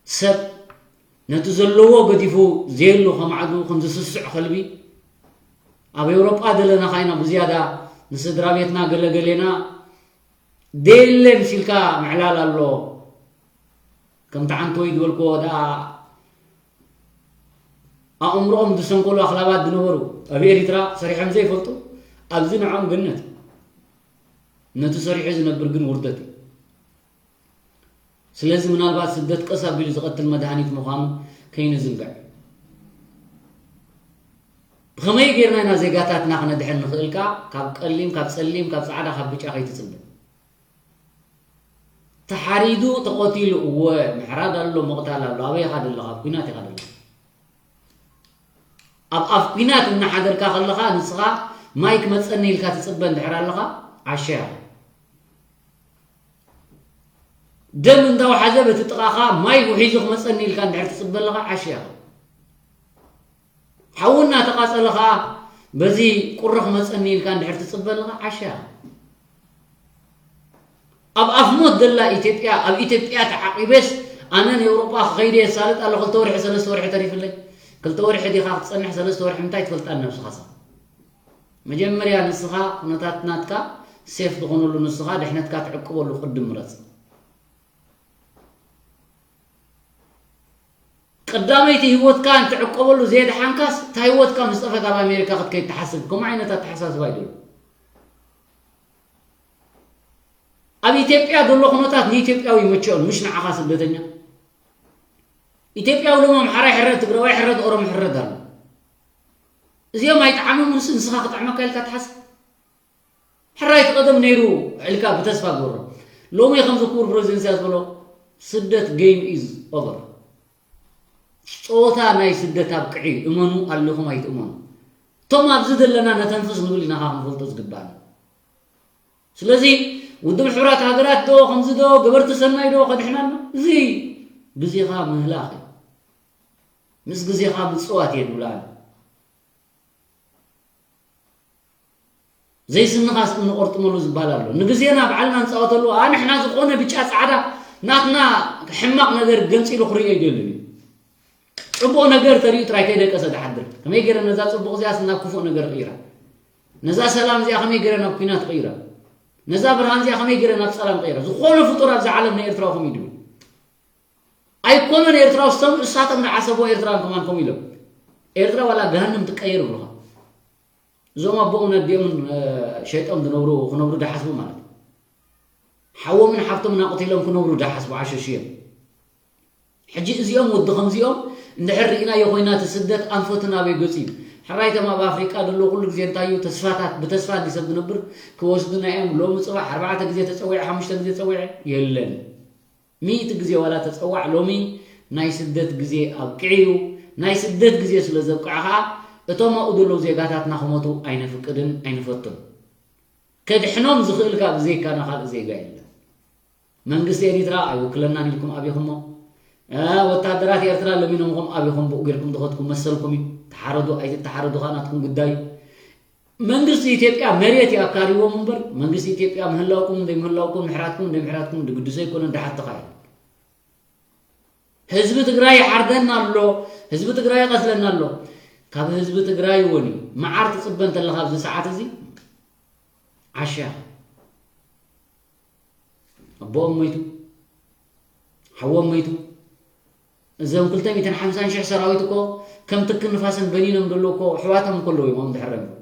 ሰብ ነቲ ዘለዎ ገዲፉ ዘየሉ ከማዕዱ ከም ዝስስዕ ከልቢ ኣብ ኤውሮጳ ዘለና ካይና ብዝያዳ ንስድራ ቤትና ገለገሌና ደየለ ምሲልካ ምዕላል ኣሎ። ከምቲ ዓንተወይ ዝበልክዎ ደኣ ኣእምሮኦም ዝሰንከሉ ኣኽላባት ዝነበሩ ኣብ ኤሪትራ ሰሪሖም ዘይፈልጡ ኣብዚ ንዖም ገነት እዩ። ነቲ ሰሪሑ ዝነብር ግን ውርደት እዩ። ስለዚ ምናልባት ስደት ቀስ ኣቢሉ ዝቐትል መድሃኒት ምዃኑ ከይንዝንግዕ። ብኸመይ ጌርና ኢና ዜጋታትና ክነድሕን ንኽእል ከኣ ካብ ቀሊም ካብ ጸሊም ካብ ጻዕዳ ካብ ብጫ ከይትጽበ። ተሓሪዱ ተቐቲሉ እወ ምሕራድ ኣሎ ምቕታል ኣሎ ኣበይ ኢኻ ዘለኻ ኣብ ኲናት ኢኻ ዘለኻ። ኣብ ኣፍ ኲናት እናሓደርካ ከለኻ ንስኻ ማይ ክመጸኒ ኢልካ ትጽበ እንድሕር ኣለኻ ዓሻ ኢኻ። ደም እንዳወሓዘ በቲ ጥቓኻ ማይ ውሒዙ ክመጸኒ ኢልካ እንድሕር ትጽበ ኣለኻ ዓሻ ኢኻ። ሓዊ እናተቓጸለ ኸኣ በዚ ቁሪ ክመጸኒ ኢልካ እንድሕር ትጽበ ኣለኻ ዓሻ ኢኻ። ኣብ ኣፍ ሞት ዘላ ኢትዮጵያ ኣብ ኢትዮጵያ ተዓቒበስ ኣነ ንኤውሮጳ ክኸይደ የሳልጥ ኣሎ ክልተ ወርሒ ሰለስተ ወርሒ ተሪፍለይ ክልተ ወርሒ ዲኻ ክትጸንሕ ሰለስተ ወርሒ እንታይ ትፈልጣ ነብስኻሳ መጀመርያ ንስኻ ኩነታት ናትካ ሴፍ ዝኾነሉ ንስኻ ድሕነትካ ትዕቅበሉ ቅድም ምረጽ። ቀዳመይቲ ህይወትካ እንትዕቀበሉ ዘየድሓንካስ እታ ህይወትካ ምስ ጠፈት ኣብ ኣሜሪካ ክትከይድ ትሓስብ ከምኡ ዓይነት ኣተሓሳስባ ይደሉ ኣብ ኢትዮጵያ ዘሎ ኩነታት ንኢትዮጵያዊ ይመቸኦን ምሽ ንዓኻ ስደተኛ ኢትዮጵያዊ ሎም ኣምሓራ ይሕረድ ትግራዋይ ይሕረድ ኦሮሞ ይሕረድ ኣሎ እዚኦም ኣይጠዓሞምንስ ንስኻ ክጥዕመካ ኢልካ ትሓስብ ሕራይ እቲ ቀደም ነይሩ ዕልካ ብተስፋ ግበሮ ሎሚ ከምዚ ክቡር ፕሬዚደንት ኢሳያስ ዝበሎ ስደት game is over ፀወታ ናይ ስደት ኣብቅዒ እዩ እመኑ ኣሊኹም ኣይትእመኑ እቶም ኣብዚ ዘለና ነተንፍስ ንብል ኢና ከዓ ክንፈልጦ ዝግባእና ስለዚ ውድብ ሕቡራት ሃገራት ዶ ከምዚ ዶ ገበርቲ ሰናይ ዶ ከድሕናና እዚ ግዜኻ ምህላኽ እዩ ምስ ግዜኻ ምፅዋት እየ ዝብላ ኣሎ ዘይስንኻስ እንቆርጥመሉ ዝበሃል ኣሎ ንግዜና ባዕልና ንፃወተሉ ኣንሕና ዝኾነ ብጫ ፃዕዳ ናትና ሕማቕ ነገር ገንፂሉ ክርእዮ ይደልን እዩ ፅቡቕ ነገር ተሪኡ ጥራይ ከይደቀሰ ዝሓድር ከመይ ገይረ ነዛ ፅቡቕ እዚኣስ ናብ ክፉእ ነገር እቕይራ ነዛ ሰላም እዚኣ ከመይ ገይረ ናብ ኲናት ቀይራ? ነዛ ብርሃን እዚኣ ከመይ ገይረ ናብ ጸላም ቀይራ? ዝኾነ ፍጡር ኣብዛ ዓለም ንኤርትራዊ ከምኡ እዩ ድብል። ኣይኮነን ኤርትራዊ ዝሰምዑ፣ እሳቶም ዝዓሰብዎ ኤርትራን ከማን ከምኡ ኢሎም። ኤርትራ ዋላ ገሃነም ትቀየር ይብሉኻ። እዞም ኣቦኦምን ኣዲኦምን፣ እ፣ ሸይጦም ዝነብሩ፣ ክነብሩ ዝሓስቡ ማለት እዩ። ሓዎምን ሓፍቶምን ኣቕቲሎም ክነብሩ ዝሓስቡ ዓሸሹ እዮም። ሕጂ እዚኦም ወዲ ከምዚኦም እንድሕር ርኢናዮ ኮይና፣ እቲ ስደት ኣንፈቱ ናበይ ገጹ እዩ? ሕራይ እቶም ኣብ ኣፍሪቃ ዘለዉ ኩሉ ግዜ እንታይ እዩ? ተስፋታት፣ ብተስፋ እንዲ ሰብ ዝነብር፣ ክወስዱና እዮም። ሎሚ ጽባሕ ኣርባዕተ ግዜ ተጸዊዐ፣ ሓሙሽተ ግዜ ጸዊዐ፣ የለን። ሚእቲ ግዜ ዋላ ተጸዋዕ፣ ሎሚ ናይ ስደት ግዜ ኣብቂዑ እዩ። ናይ ስደት ግዜ ስለ ዘብቅዐ ኸኣ፣ እቶም ኣብኡ ዘለዉ ዜጋታትና ክሞቱ ኣይነፍቅድን ኣይንፈቱን። ከድሕኖም ዝኽእል ከኣ ብዘይካና ካልእ ዜጋ የለን። መንግስቲ ኤሪትራ ኣይውክለናን ኢልኩም ኣቢኹሞ። እ፣ ወታደራት ኤርትራ ለሚኖምኹም ኣቢኹም፣ ብኡ ጌርኩም ዝኸድኩም መሰልኩም እዩ። ተሓረዱ ኣይትተሓረዱ ከኣ ናትኩም ጉዳይ እዩ። መንግስቲ ኢትዮጵያ መሬት እዩ ኣካሪዎም እምበር፣ መንግስቲ ኢትዮጵያ ምህላውኩም ዘይምህላውኩም፣ ምሕራትኩም ዘይምሕራትኩም ዝግድሶ ኣይኮነን፣ ዝሓተኻ እዩ። ህዝቢ ትግራይ ይሓርደና ኣሎ፣ ህዝቢ ትግራይ ይቐትለና ኣሎ። ካብ ህዝቢ ትግራይ እውን እዩ። መዓር ትጽበ እንተለኻ ኣብዚ ሰዓት እዚ ዓሻ። ኣቦኦም ሞይቱ፣ ሓዎም ሞይቱ። እዞም ክልተ ሚእትን ሓምሳን ሽሕ ሰራዊት እኮ ከም ትኪ ንፋስን በኒኖም ዘለዉ እኮ ኣሕዋቶም እኮ ኣለዉ እዮም፣ ኣብኦም ድሕር ረሚሮም።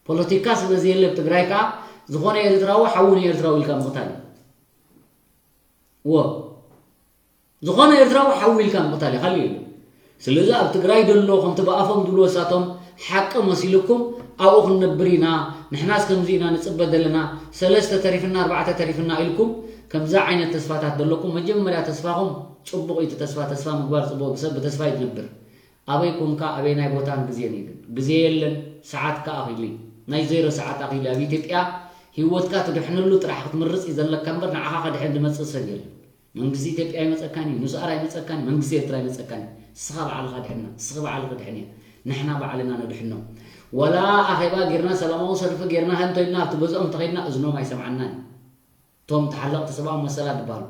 ፖለቲካ ስለ ዘየለ ኣብ ትግራይ ከኣ፣ ዝኾነ ኤርትራዊ ሓዉ ንኤርትራዊ ኢልካ ምቕታል እዩ። እዎ። ዝኾነ ኤርትራዊ ሓዉ ኢልካ ምቕታል እዩ፣ ካልእ የለን። ስለዚ ኣብ ትግራይ ዘሎ፣ ከምቲ ብኣፎም ዝብልዎ እሳቶም ሓቂ መሲልኩም፣ ኣብኡ ክንነብር ኢና፣ ንሕናስ ከምዚ ኢና ንጽበ ዘለና፣ ሰለስተ ተሪፍና፣ ኣርባዕተ ተሪፍና ኢልኩም፣ ከምዚ ዓይነት ተስፋታት ዘለኩም፣ መጀመርያ ተስፋኹም ጽቡቕ እዩ፣ እቲ ተስፋ፣ ተስፋ ምግባር ጽቡቕ፣ ብሰብ ብተስፋ እዩ ዝነብር። ኣበይ ኮንካ፣ ኣበየናይ ቦታን ግዜን እዩ ግን? ግዜ የለን፣ ሰዓት ከኣ ኣኺሉ እዩ። ናይ ዜሮ ሰዓት ኣኺሉ እዩ። ኣብ ኢትዮጵያ ህይወትካ ትድሕነሉ ጥራሕ ክትምርጽ እዩ ዘለካ እምበር፣ ንዓኻ ከድሕን ዝመጽእ ሰብ የለን። መንግስቲ ኢትዮጵያ ኣይመጸካን እዩ፣ ንስኣር ኣይመጸካን እዩ፣ መንግስቲ ኤርትራ ኣይመጸካን እዩ። ንስኻ ባዕልኻ ድሕና፣ ንስኺ ባዕልኺ ድሕንያ። ንሕና ባዕልና ነድሕኖም። ወላ ኣኼባ ጌርና፣ ሰላማዊ ሰልፊ ጌርና፣ ከምቶ ኢልና ኣብቲ ገዝኦም እንተኸድና እዝኖም ኣይሰምዓናን እዩ። እቶም ተሓለቕቲ ሰብኣዊ መሰላት ዝበሃሉ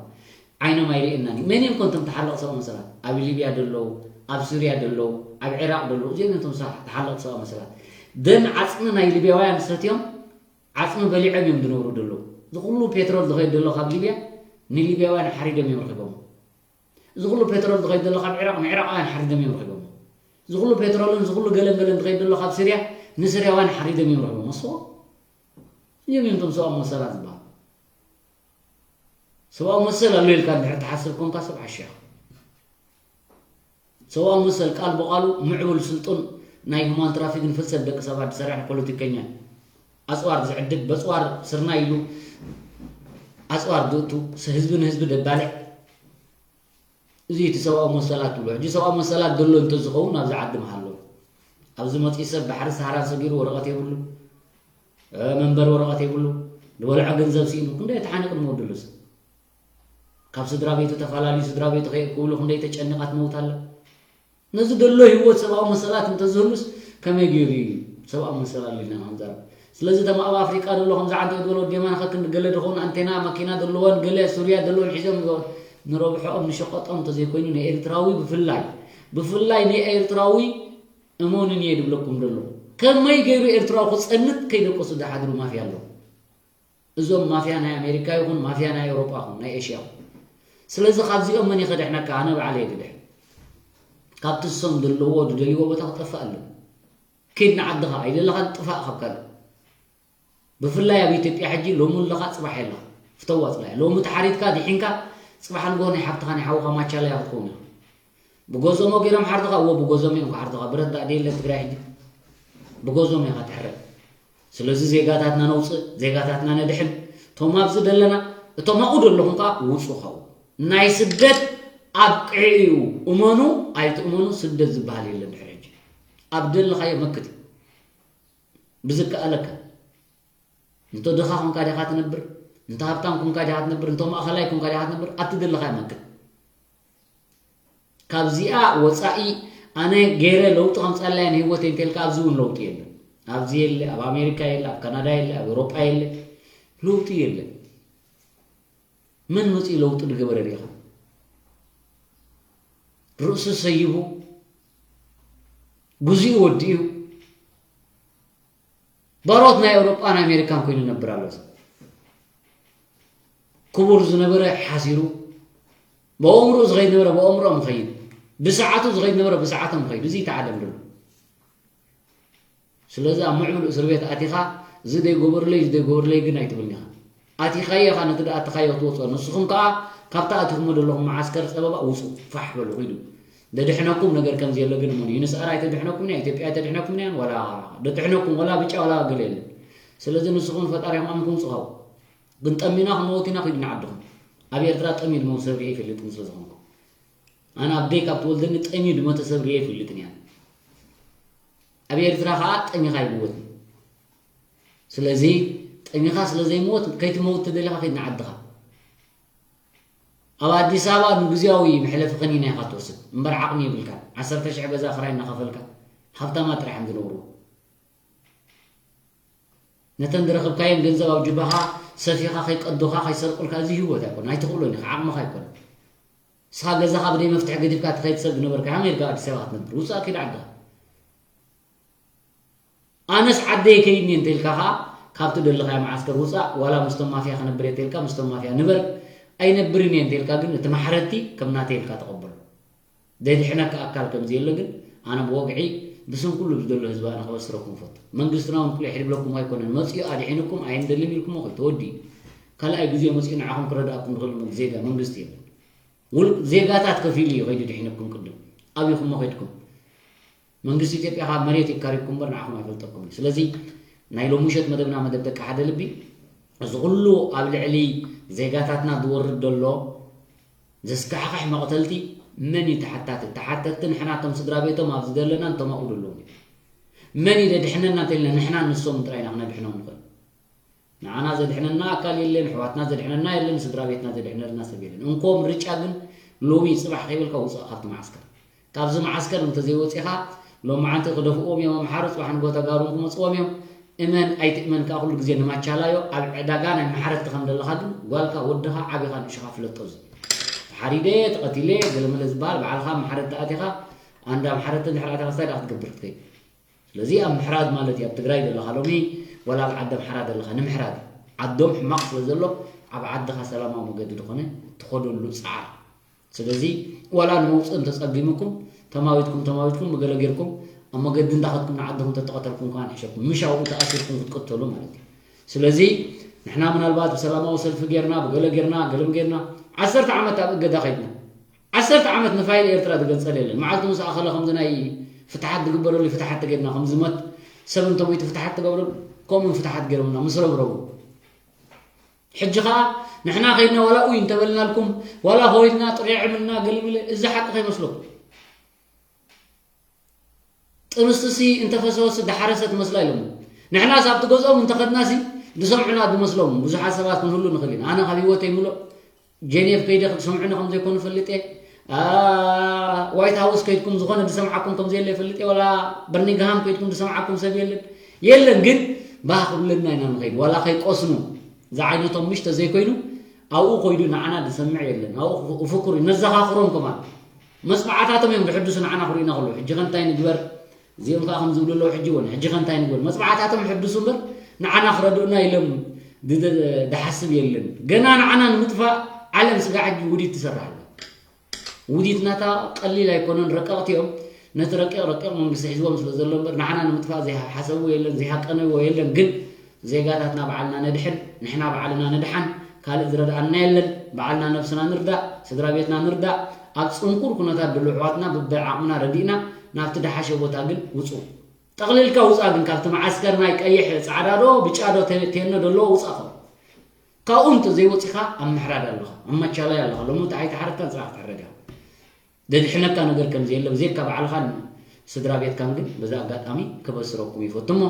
ዓይኖም ኣይርእየናን እዩ። መን እዮም ኮን እቶም ተሓለቕቲ ሰብኣዊ መሰላት? ኣብ ሊብያ ደለዉ፣ ኣብ ሱርያ ደለዉ፣ ኣብ ዒራቕ ደለዉ። እዚኦም እዮም እቶም ሰ-፣ ተሓለቕቲ ሰብኣዊ መሰላት። ደም ዓጽሚ ናይ ሊብያውያን ሰትዮም፣ ዓጽሚ በሊዖም እዮም ዝነብሩ ደለዉ። እዚ ኩሉ ፔትሮል ዝኸይድ ደሎ ካብ ሊብያ፣ ንሊብያውያን ሓሪዶም እዮም ረኺቦሞ። እዚ ኩሉ ፔትሮል ዝኸይድ ዘሎ ካብ ዒራቕ ንዒራቓውያን ሓሪዶም እዮም ረኺቦሞ። እዚ ኩሉ ፔትሮልን እዚ ኩሉ ገለን ገለን ዝኸይድ ዘሎ ካብ ስርያ ንስርያውያን ሓሪዶም እዮም ረኺቦሞ። እሱ እዮም እዮም እቶም ሰብኣዊ መሰላት ዝበሃሉ። ሰብኣዊ መሰል ኣሎ ኢልካ እንድሕር ትሓስብ ኮንካ ሰብ ዓሻ ኢኻ። ሰብኣዊ መሰል ቃል ብቓሉ ምዕቡል ስልጡን ናይ ሁማን ትራፊክን ፍልሰት ደቂ ሰባት ዝሰርሕ ፖለቲከኛ፣ ኣጽዋር ዝዕድግ፣ በጽዋር ስርናይ ኢሉ ኣጽዋር ዝእቱ፣ ህዝቢ ንህዝቢ ደባልዕ፣ እዚ እቲ ሰብኣዊ መሰላት ትብሎ። ሕጂ ሰብኣዊ መሰላት ዘሎ እንተዝኸውን ኣብዚ ዓዲ ምሃሎ። ኣብዚ መፂኡ ሰብ ባሕሪ ሰሃራን ሰጊሩ ወረቐት የብሉ፣ እ፣ መንበሪ ወረቐት የብሉ፣ ዝበልዖ ገንዘብ ስኢኑ፣ ክንደይ ተሓኒቑ ንመወድሉ ሰብ። ካብ ስድራ ቤቱ ተፈላለዩ፣ ስድራ ቤቱ ከየእክብሉ ክንደይ ተጨኒቓ ትመውት ኣላ። ነዚ ዘሎ ህይወት ሰብኣዊ መሰላት እንተዝህሉስ ከመይ ገይሩ እዩ ሰብኣዊ መሰል ኣሎ ኢልና ንኽንዛረብ? ስለዚ እቶም ኣብ ኣፍሪቃ ዘሎ ከምዚ ዓንተ ዝበሎ ዴማ ንኸክንዲ ገለ ድኾኑ ኣንቴና መኪና ዘለዎን ገለ ሱርያ ዘለዎን ሒዞም ይገ-፣ ንረብሖኦም ንሸቐጦም እንተዘይኮይኑ ንኤርትራዊ ብፍላይ፣ ብፍላይ ንኤርትራዊ እመኑኒ እየ ድብለኩም ዘሎ። ከመይ ገይሩ ኤርትራዊ ክጸንት ከይደቀሱ ዝሓድሩ ማፍያ ኣለዉ። እዞም ማፍያ ናይ ኣሜሪካ ይኹን ማፍያ ናይ ኤውሮጳ ይኹን ናይ ኤሽያ ይኹን። ስለዚ ካብዚኦም መን እዩ ከድሕነካ? ኣነ ባዕለይ እየ ድድሕን። ካብቲ እሶም ዘለዎ ዝደልይዎ ቦታ ክጠፍእ ኣለዎ። ኪድ ንዓድኻ፣ ኣይደለኻን ጥፋእ ካብ ካልእ። ብፍላይ ኣብ ኢትዮጵያ ሕጂ ሎሚ ኣለኻ፣ ጽባሕ የለኻ። ፍተዋ ጽላኢ። ሎሚ ተሓሪድካ ድሒንካ፣ ጽባሕ ንግሆ ናይ ሓብትኻ ናይ ሓውኻ ማቻለያ ክትከውን ኢኻ። ብጎዞሞ ገይሮም ሓርዱኻ፣ እዎ ብጎዞሞ እዮም ክሓርዱኻ። ብረት ዳኣ ደየለ ትግራይ ሕጂ። ብጎዞሞ ኢኻ ትሕረድ። ስለዚ ዜጋታትና ነውፅእ፣ ዜጋታትና ነድሕን። እቶም ኣብዚ ዘለና፣ እቶም ኣብኡ ዘለኹም ከዓ ውፁ ካብኡ። ናይ ስደት ኣብቂዑ እዩ። እመኑ ኣይትእመኑ፣ ስደት ዝበሃል የለን ድሕሪ ሕጂ። ኣብ ደለኻዮ መክት እዩ። ብዝከኣለካ። እንተ ድኻ ኮንካ ዲኻ ትነብር? እንተ ሃብታም ኮንካ ዲኻ ትነብር? እንተ ማእኸላይ ኮንካ ዲኻ ትነብር? ኣብቲ ደለኻዮ መክት። ካብዚኣ ወፃኢ ኣነ ገይረ ለውጢ ከምፃለያ ንህይወተይ እንተልካ ኣብዚ እውን ለውጢ የለን። ኣብዚ የለ፣ ኣብ ኣሜሪካ የለ፣ ኣብ ካናዳ የለ፣ ኣብ ኤውሮጳ የለ፣ ለውጢ የለን። መን መፂኡ ለውጢ ዝገበረ ሪኢኻ? ርእሱ ሰይቡ፣ ግዚኡ ወዲኡ፣ ባሮት ናይ ኣውሮጳን ኣሜሪካን ኮይኑ ይነብር ኣሎ። ክቡር ዝነበረ ሓሲሩ፣ ብኣእምሮኡ ዝኸይድ ነበረ ብኣእምሮኦም ይኸይድ፣ ብሰዓቱ ዝኸይድ ነበረ ብሰዓቶም ይኸይድ። እዚ እቲ ዓለም ደሎ። ስለዚ ኣብ ምዕቡል እስር ቤት ኣቲኻ፣ እዚ ደይጎበርለይ፣ እዚ ደይጎበርለይ ግን ኣይትብልን ኢኻ። ኣቲኻዮ ኢኻ ነቲ ደኣ ኣትኻዮ ክትወፅኦ። ንስኹም ከኣ ካብቲ ኣቲኹሞ ዘለኹም መዓስከር ጸበባ ውፁ፣ ፋሕ በሉ፣ ኺዱ። ደድሕነኩም ነገር ከምዚ የለ ግን እመኑ። ዩንስኣር ኣይተድሕነኩም እያ፣ ኢትዮጵያ ኣይተድሕነኩም እያን፣ ዋላ ደጥሕነኩም፣ ዋላ ብጫ፣ ዋላ ገለ የለን። ስለዚ ንስኹም ፈጣሪኹም ኣምኩም ውፁ ካብኡ። ግን ጠሚና ክንመውት ኢና፣ ኺዱ ንዓድኹም። ኣብ ኤርትራ ጠምዩ ዝመውት ሰብ ርእየ ኣይፈልጥን ስለ ዝኾንኩ። ኣነ ኣብ ደይ ካብ ትወልደኒ ጠምዩ ዝሞተ ሰብ ርእየ ኣይፈልጥን እያ። ኣብ ኤርትራ ኸዓ ጠሚኻ ኣይምወትን። ስለዚ ጠሚኻ ስለ ዘይምወት ከይትመውት ተደሊኻ ኺድ ንዓድኻ። ኣብ ኣዲስ ኣበባ ንግዝያዊ መሕለፊ ከኒና ኢኻ ትወስድ እምበር ዓቕሚ የብልካን። ዓሰርተ ሽሕ ገዛ ክራይ እናኸፈልካ ሃብታማት ጥራሕ እዮም ዝነብሩ። ነተን ዝረኸብካየን ገንዘብ ኣብ ጅባኻ ሰፊኻ ከይቀዱኻ ከይሰርቁልካ እዚ ህይወት ኣይኮነን። ኣይትኽእሎን ኢኻ፣ ዓቕምኻ ኣይኮነን። ንስኻ ገዛኻ ብደይ መፍትሒ ገዲፍካ ትኸይድ ሰብ ዝነበርካ ከመይ ኢልካ ኣዲስ ኣበባ ክትነብር? ውፃእ ኪድ ዓድኻ። ኣነስ ዓደይ ከይድኒ እንተኢልካ ኸዓ ካብቲ ደለኻዮ መዓስከር ውፃእ፣ ዋላ ምስቶም ማፍያ ክነብር እየ እንተኢልካ ምስቶም ማፍያ ንበር፣ ኣይነብርን እየ እንተኢልካ ግን እቲ ማሕረድቲ ከም ናተይ ኢልካ ተቐበሎ። ዘድሕነካ ኣካል ከም ዘየሎ ግን ኣነ ብወግዒ ብስም ኩሉ ዝደሎ ህዝቢ ኣነ ከበስረኩም እፈቱ። መንግስትና እውን ቁሊሕ ድብለኩም ኣይኮነን፣ መፂኡ ኣድሒንኩም ኣየንደልን ኢልኩሞ ኸይ ተወዲኡ። ካልኣይ ግዜ መፂኡ ንዓኹም ክረድኣኩም ዝኽእል መግ-፣ ዜጋ መንግስቲ የለን። ውል-፣ ዜጋታት ከፊሉ እዩ ኸይዱ ድሒነኩም ቅድም። ኣብይኹሞ ኸይድኩም። መንግስቲ ኢትዮጵያ ካብ መሬት ይካሪኩም እምበር ንዓኹም ኣይፈልጠኩም እዩ። ስለዚ ናይ ሎሚ ምሸት መደብና መደብ ደቂ ሓደ ልቢ፣ እዚ ኩሉ ኣብ ልዕሊ ዜጋታትና ዝወርድ ዘሎ ዘስካሕኽሕ መቕተልቲ መን እዩ ተሓታቲ? ተሓተትቲ ንሕና እቶም ስድራ ቤቶም ኣብዚ ዘለናን እቶም ኣብኡ ዘለዉን እዩ። መን እዩ ደድሕነና እንተኢልና ንሕና ንሶም ጥራይ ኢና ክነድሕኖም ንኽእል። ንዓና ዘድሕነና ኣካል የለን፣ ኣሕዋትና ዘድሕነና የለን፣ ስድራ ቤትና ዘድሕነልና ሰብ የለን። እንኮ ምርጫ ግን ሎሚ ጽባሕ ከይበልካ ውጻእ ካብቲ መዓስከር። ካብዚ መዓስከር እንተዘይወጺኻ ሎማዓንቲ ክደፍእዎም እዮም ኣምሓሩ፣ ጽባሕ ንጎ ተጋሩ ክመጽዎም እዮም። እመን ኣይትእመን ከኣ ኩሉ ግዜ ንማቻላዮ ኣብ ዕዳጋ ናይ መሓረድቲ ከም ዘለኻ ግን ጓልካ ወድኻ ዓቢኻ ንእሽኻ ፍለጦ። እዚ ተሓሪደ ተቐቲለ ገለመለ ዝበሃል ባዕልኻ ኣብ መሓረድቲ ኣቲኻ ኣንዳ መሓረድቲ እንድሕር ኣቲኻ እንታይ ደኣ ክትገብር ክትከይድ? ስለዚ ኣብ ምሕራድ ማለት እዩ ኣብ ትግራይ ዘለኻ ሎሚ ዋላ ኣብ ዓዲ ኣምሓራ ዘለኻ ንምሕራድ እዩ። ዓዶም ሕማቕ ስለ ዘሎ ኣብ ዓድኻ ሰላማዊ መገዲ ዝኾነ ትኸደሉ ጻዕር። ስለዚ ዋላ ንመውፅእ እንተፀጊሙኩም ተማዊትኩም ተማዊትኩም ብገለ ጌርኩም ኣብ መገዲ እንዳኸድኩም ንዓድኹም ተተቐተልኩም ከኣ ንሕሸኩም ምሽ ኣብኡ ተኣሲርኩም ክትቅተሉ ማለት እዩ። ስለዚ ንሕና ምናልባት ብሰላማዊ ሰልፊ ጌርና ብገለ ጌርና ገለም ጌርና ዓሰርተ ዓመት ኣብ እገዳ ኸይድና ዓሰርተ ዓመት ንፋይል ኤርትራ ዝገንጸል የለን። መዓልቲ ምስ ኣኸለ ከምዚ ናይ ፍትሓት ዝግበረሉ ፍትሓት ተገድና ከምዚ መት ሰብ እንተሞይቱ ፍትሓት ትገብረሉ ከምኡ ፍትሓት ገይሮምና ምስ ረብረቡ ሕጂ ኸዓ ንሕና ኸይድና ዋላ ኡይ እንተበልናልኩም ዋላ ኾይድና ጥሪዕምና ገልምለ እዚ ሓቂ ከይመስለኩም ጥንስቲ ሲ እንተፈሰወስ ዝሓረሰ ትመስላ ኢሎም ንሕናስ ኣብቲ ገዝኦም እንተኸድናሲ ዝሰምዑና ዝመስሎም ብዙሓት ሰባት ክንህሉ ንኽእል ኢና ኣነ ካብ ህይወተይ ምሉእ ጀኔቭ ከይደ ክትሰምዑኒ ከም ዘይኮኑ ፈልጥ እየ። ዋይት ሃውስ ከይድኩም ዝኾነ ዝሰምዓኩም ከም ዘየለ ይፈልጥ እየ። ዋላ በርኒግሃም ከይድኩም ዝሰምዓኩም ሰብ የለን የለን። ግን ባህ ክብለና ኢና ንኸይድ ዋላ ከይቆስኑ ዝዓይነቶም ምሽ ተዘይኮይኑ ኣብኡ ኮይዱ ንዓና ዝሰምዕ የለን። ኣብኡ ክፍክሩ ነዘኻኽሮም ከማን መፅባዕታቶም እዮም ዝሕድሱ ንዓና ክርእዩና ከለዉ ሕጂ ከ እንታይ ንግበር እዚኦም ከዓ ከም ዝብሉ ኣለዉ ሕጂ እውን ሕጂ ከ እንታይ ንግበር መፅባዕታቶም ሕድሱ እምበር ንዓና ክረድኡና ኢሎም ዝሓስብ የለን። ገና ንዓና ንምጥፋእ ዓለም ስጋ ሕጂ ውዲት ትሰርሕ ኣላ። ውዲት ናታ ቀሊል ኣይኮነን። ረቀቕቲ እዮም። ነቲ ረቂቕ ረቂቕ መንግስቲ ሒዝዎም ስለ ዘሎ እምበር ንዓና ንምጥፋእ ዘይሓሰብዎ የለን ዘይሃቀነዎ የለን። ግን ዜጋታትና ባዕልና ነድሕን፣ ንሕና ባዕልና ንድሓን፣ ካልእ ዝረድኣና የለን። ባዕልና ነብስና ንርዳእ፣ ስድራ ቤትና ንርዳእ። ኣብ ጽንኩር ኩነታት ዘለዉ ኣሕዋትና በብዓቕምና ረዲእና ናብቲ ደሓሸ ቦታ ግን ውጹ። ጠቕሊልካ ውጻእ ግን ካብቲ መዓስከር ናይ ቀይሕ ጻዕዳ ዶ ብጫ ዶ ቴኖ ደለዎ ውጻእ ከ ካብኡ እንተ ዘይወጺኻ ኣብ ምሕራድ ኣለኻ ኣብ ማቻላይ ኣለኻ ሎሚ እንታይ ኣይተሓረድካን ጽባሕ ክትሕረድ ኢኻ። ዘድሕነካ ነገር ከም ዘየለ ብዘይካ ባዕልኻን ስድራ ቤትካን ግን በዚ ኣጋጣሚ ከበስረኩም ይፈቱ እሞ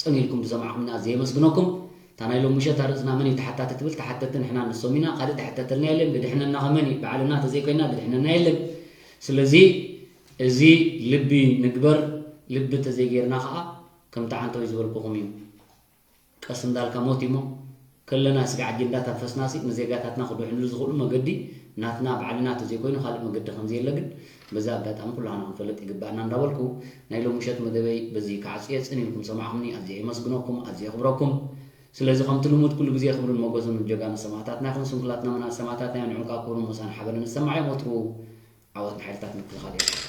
ጸሚልኩም ዝሰማዕኩምና ኣዝየ የመስግነኩም። እታ ናይ ሎም ምሸት ኣርእስና መን እዩ ተሓታቲ ትብል ተሓተቲ ንሕና ንሶም ኢና ካልእ ተሕተተልና የለን ድድሕነና ከመን እዩ ባዕልና ተዘይኮይና ድድሕነና የለን። ስለዚ እዚ ልቢ ንግበር። ልቢ ተዘይጌርና ከዓ ከምቲ ዓንተወይ ዝበልኩኹም እዩ። ቀስ እንዳልካ ሞት እዩሞ ከለና ስጋዕ ኣጀንዳታት ፈስናሲ ንዜጋታትና ክድሕንሉ ዝኽእሉ መገዲ ናትና ባዕልና ተዘይኮይኑ ካልእ መገዲ ከምዘየለ ግን በዚ ኣጋጣሚ ኩላህና ክንፈልጥ ይግባኣና እንዳበልኩ ናይ ሎም ምሸት መደበይ በዚ ክዓጽየ ጽን ኢልኩም ሰማዕኹምኒ ኣዝየ የመስግነኩም ኣዝየ የኽብረኩም። ስለዚ ከምቲ ልሙድ ኩሉ ግዜ ክብርን መጎስን ንጀጋኑ ሰማእታትና ይኹን። ስንኩላትና መናት ሰማእታትና እዮም። ንዕም ካብ ክብርን ሞሳን ሓበንን ይሰማዓዮም። ወትሩ ዓወት ንሓይልታት ምክልኻል ኤርትራ።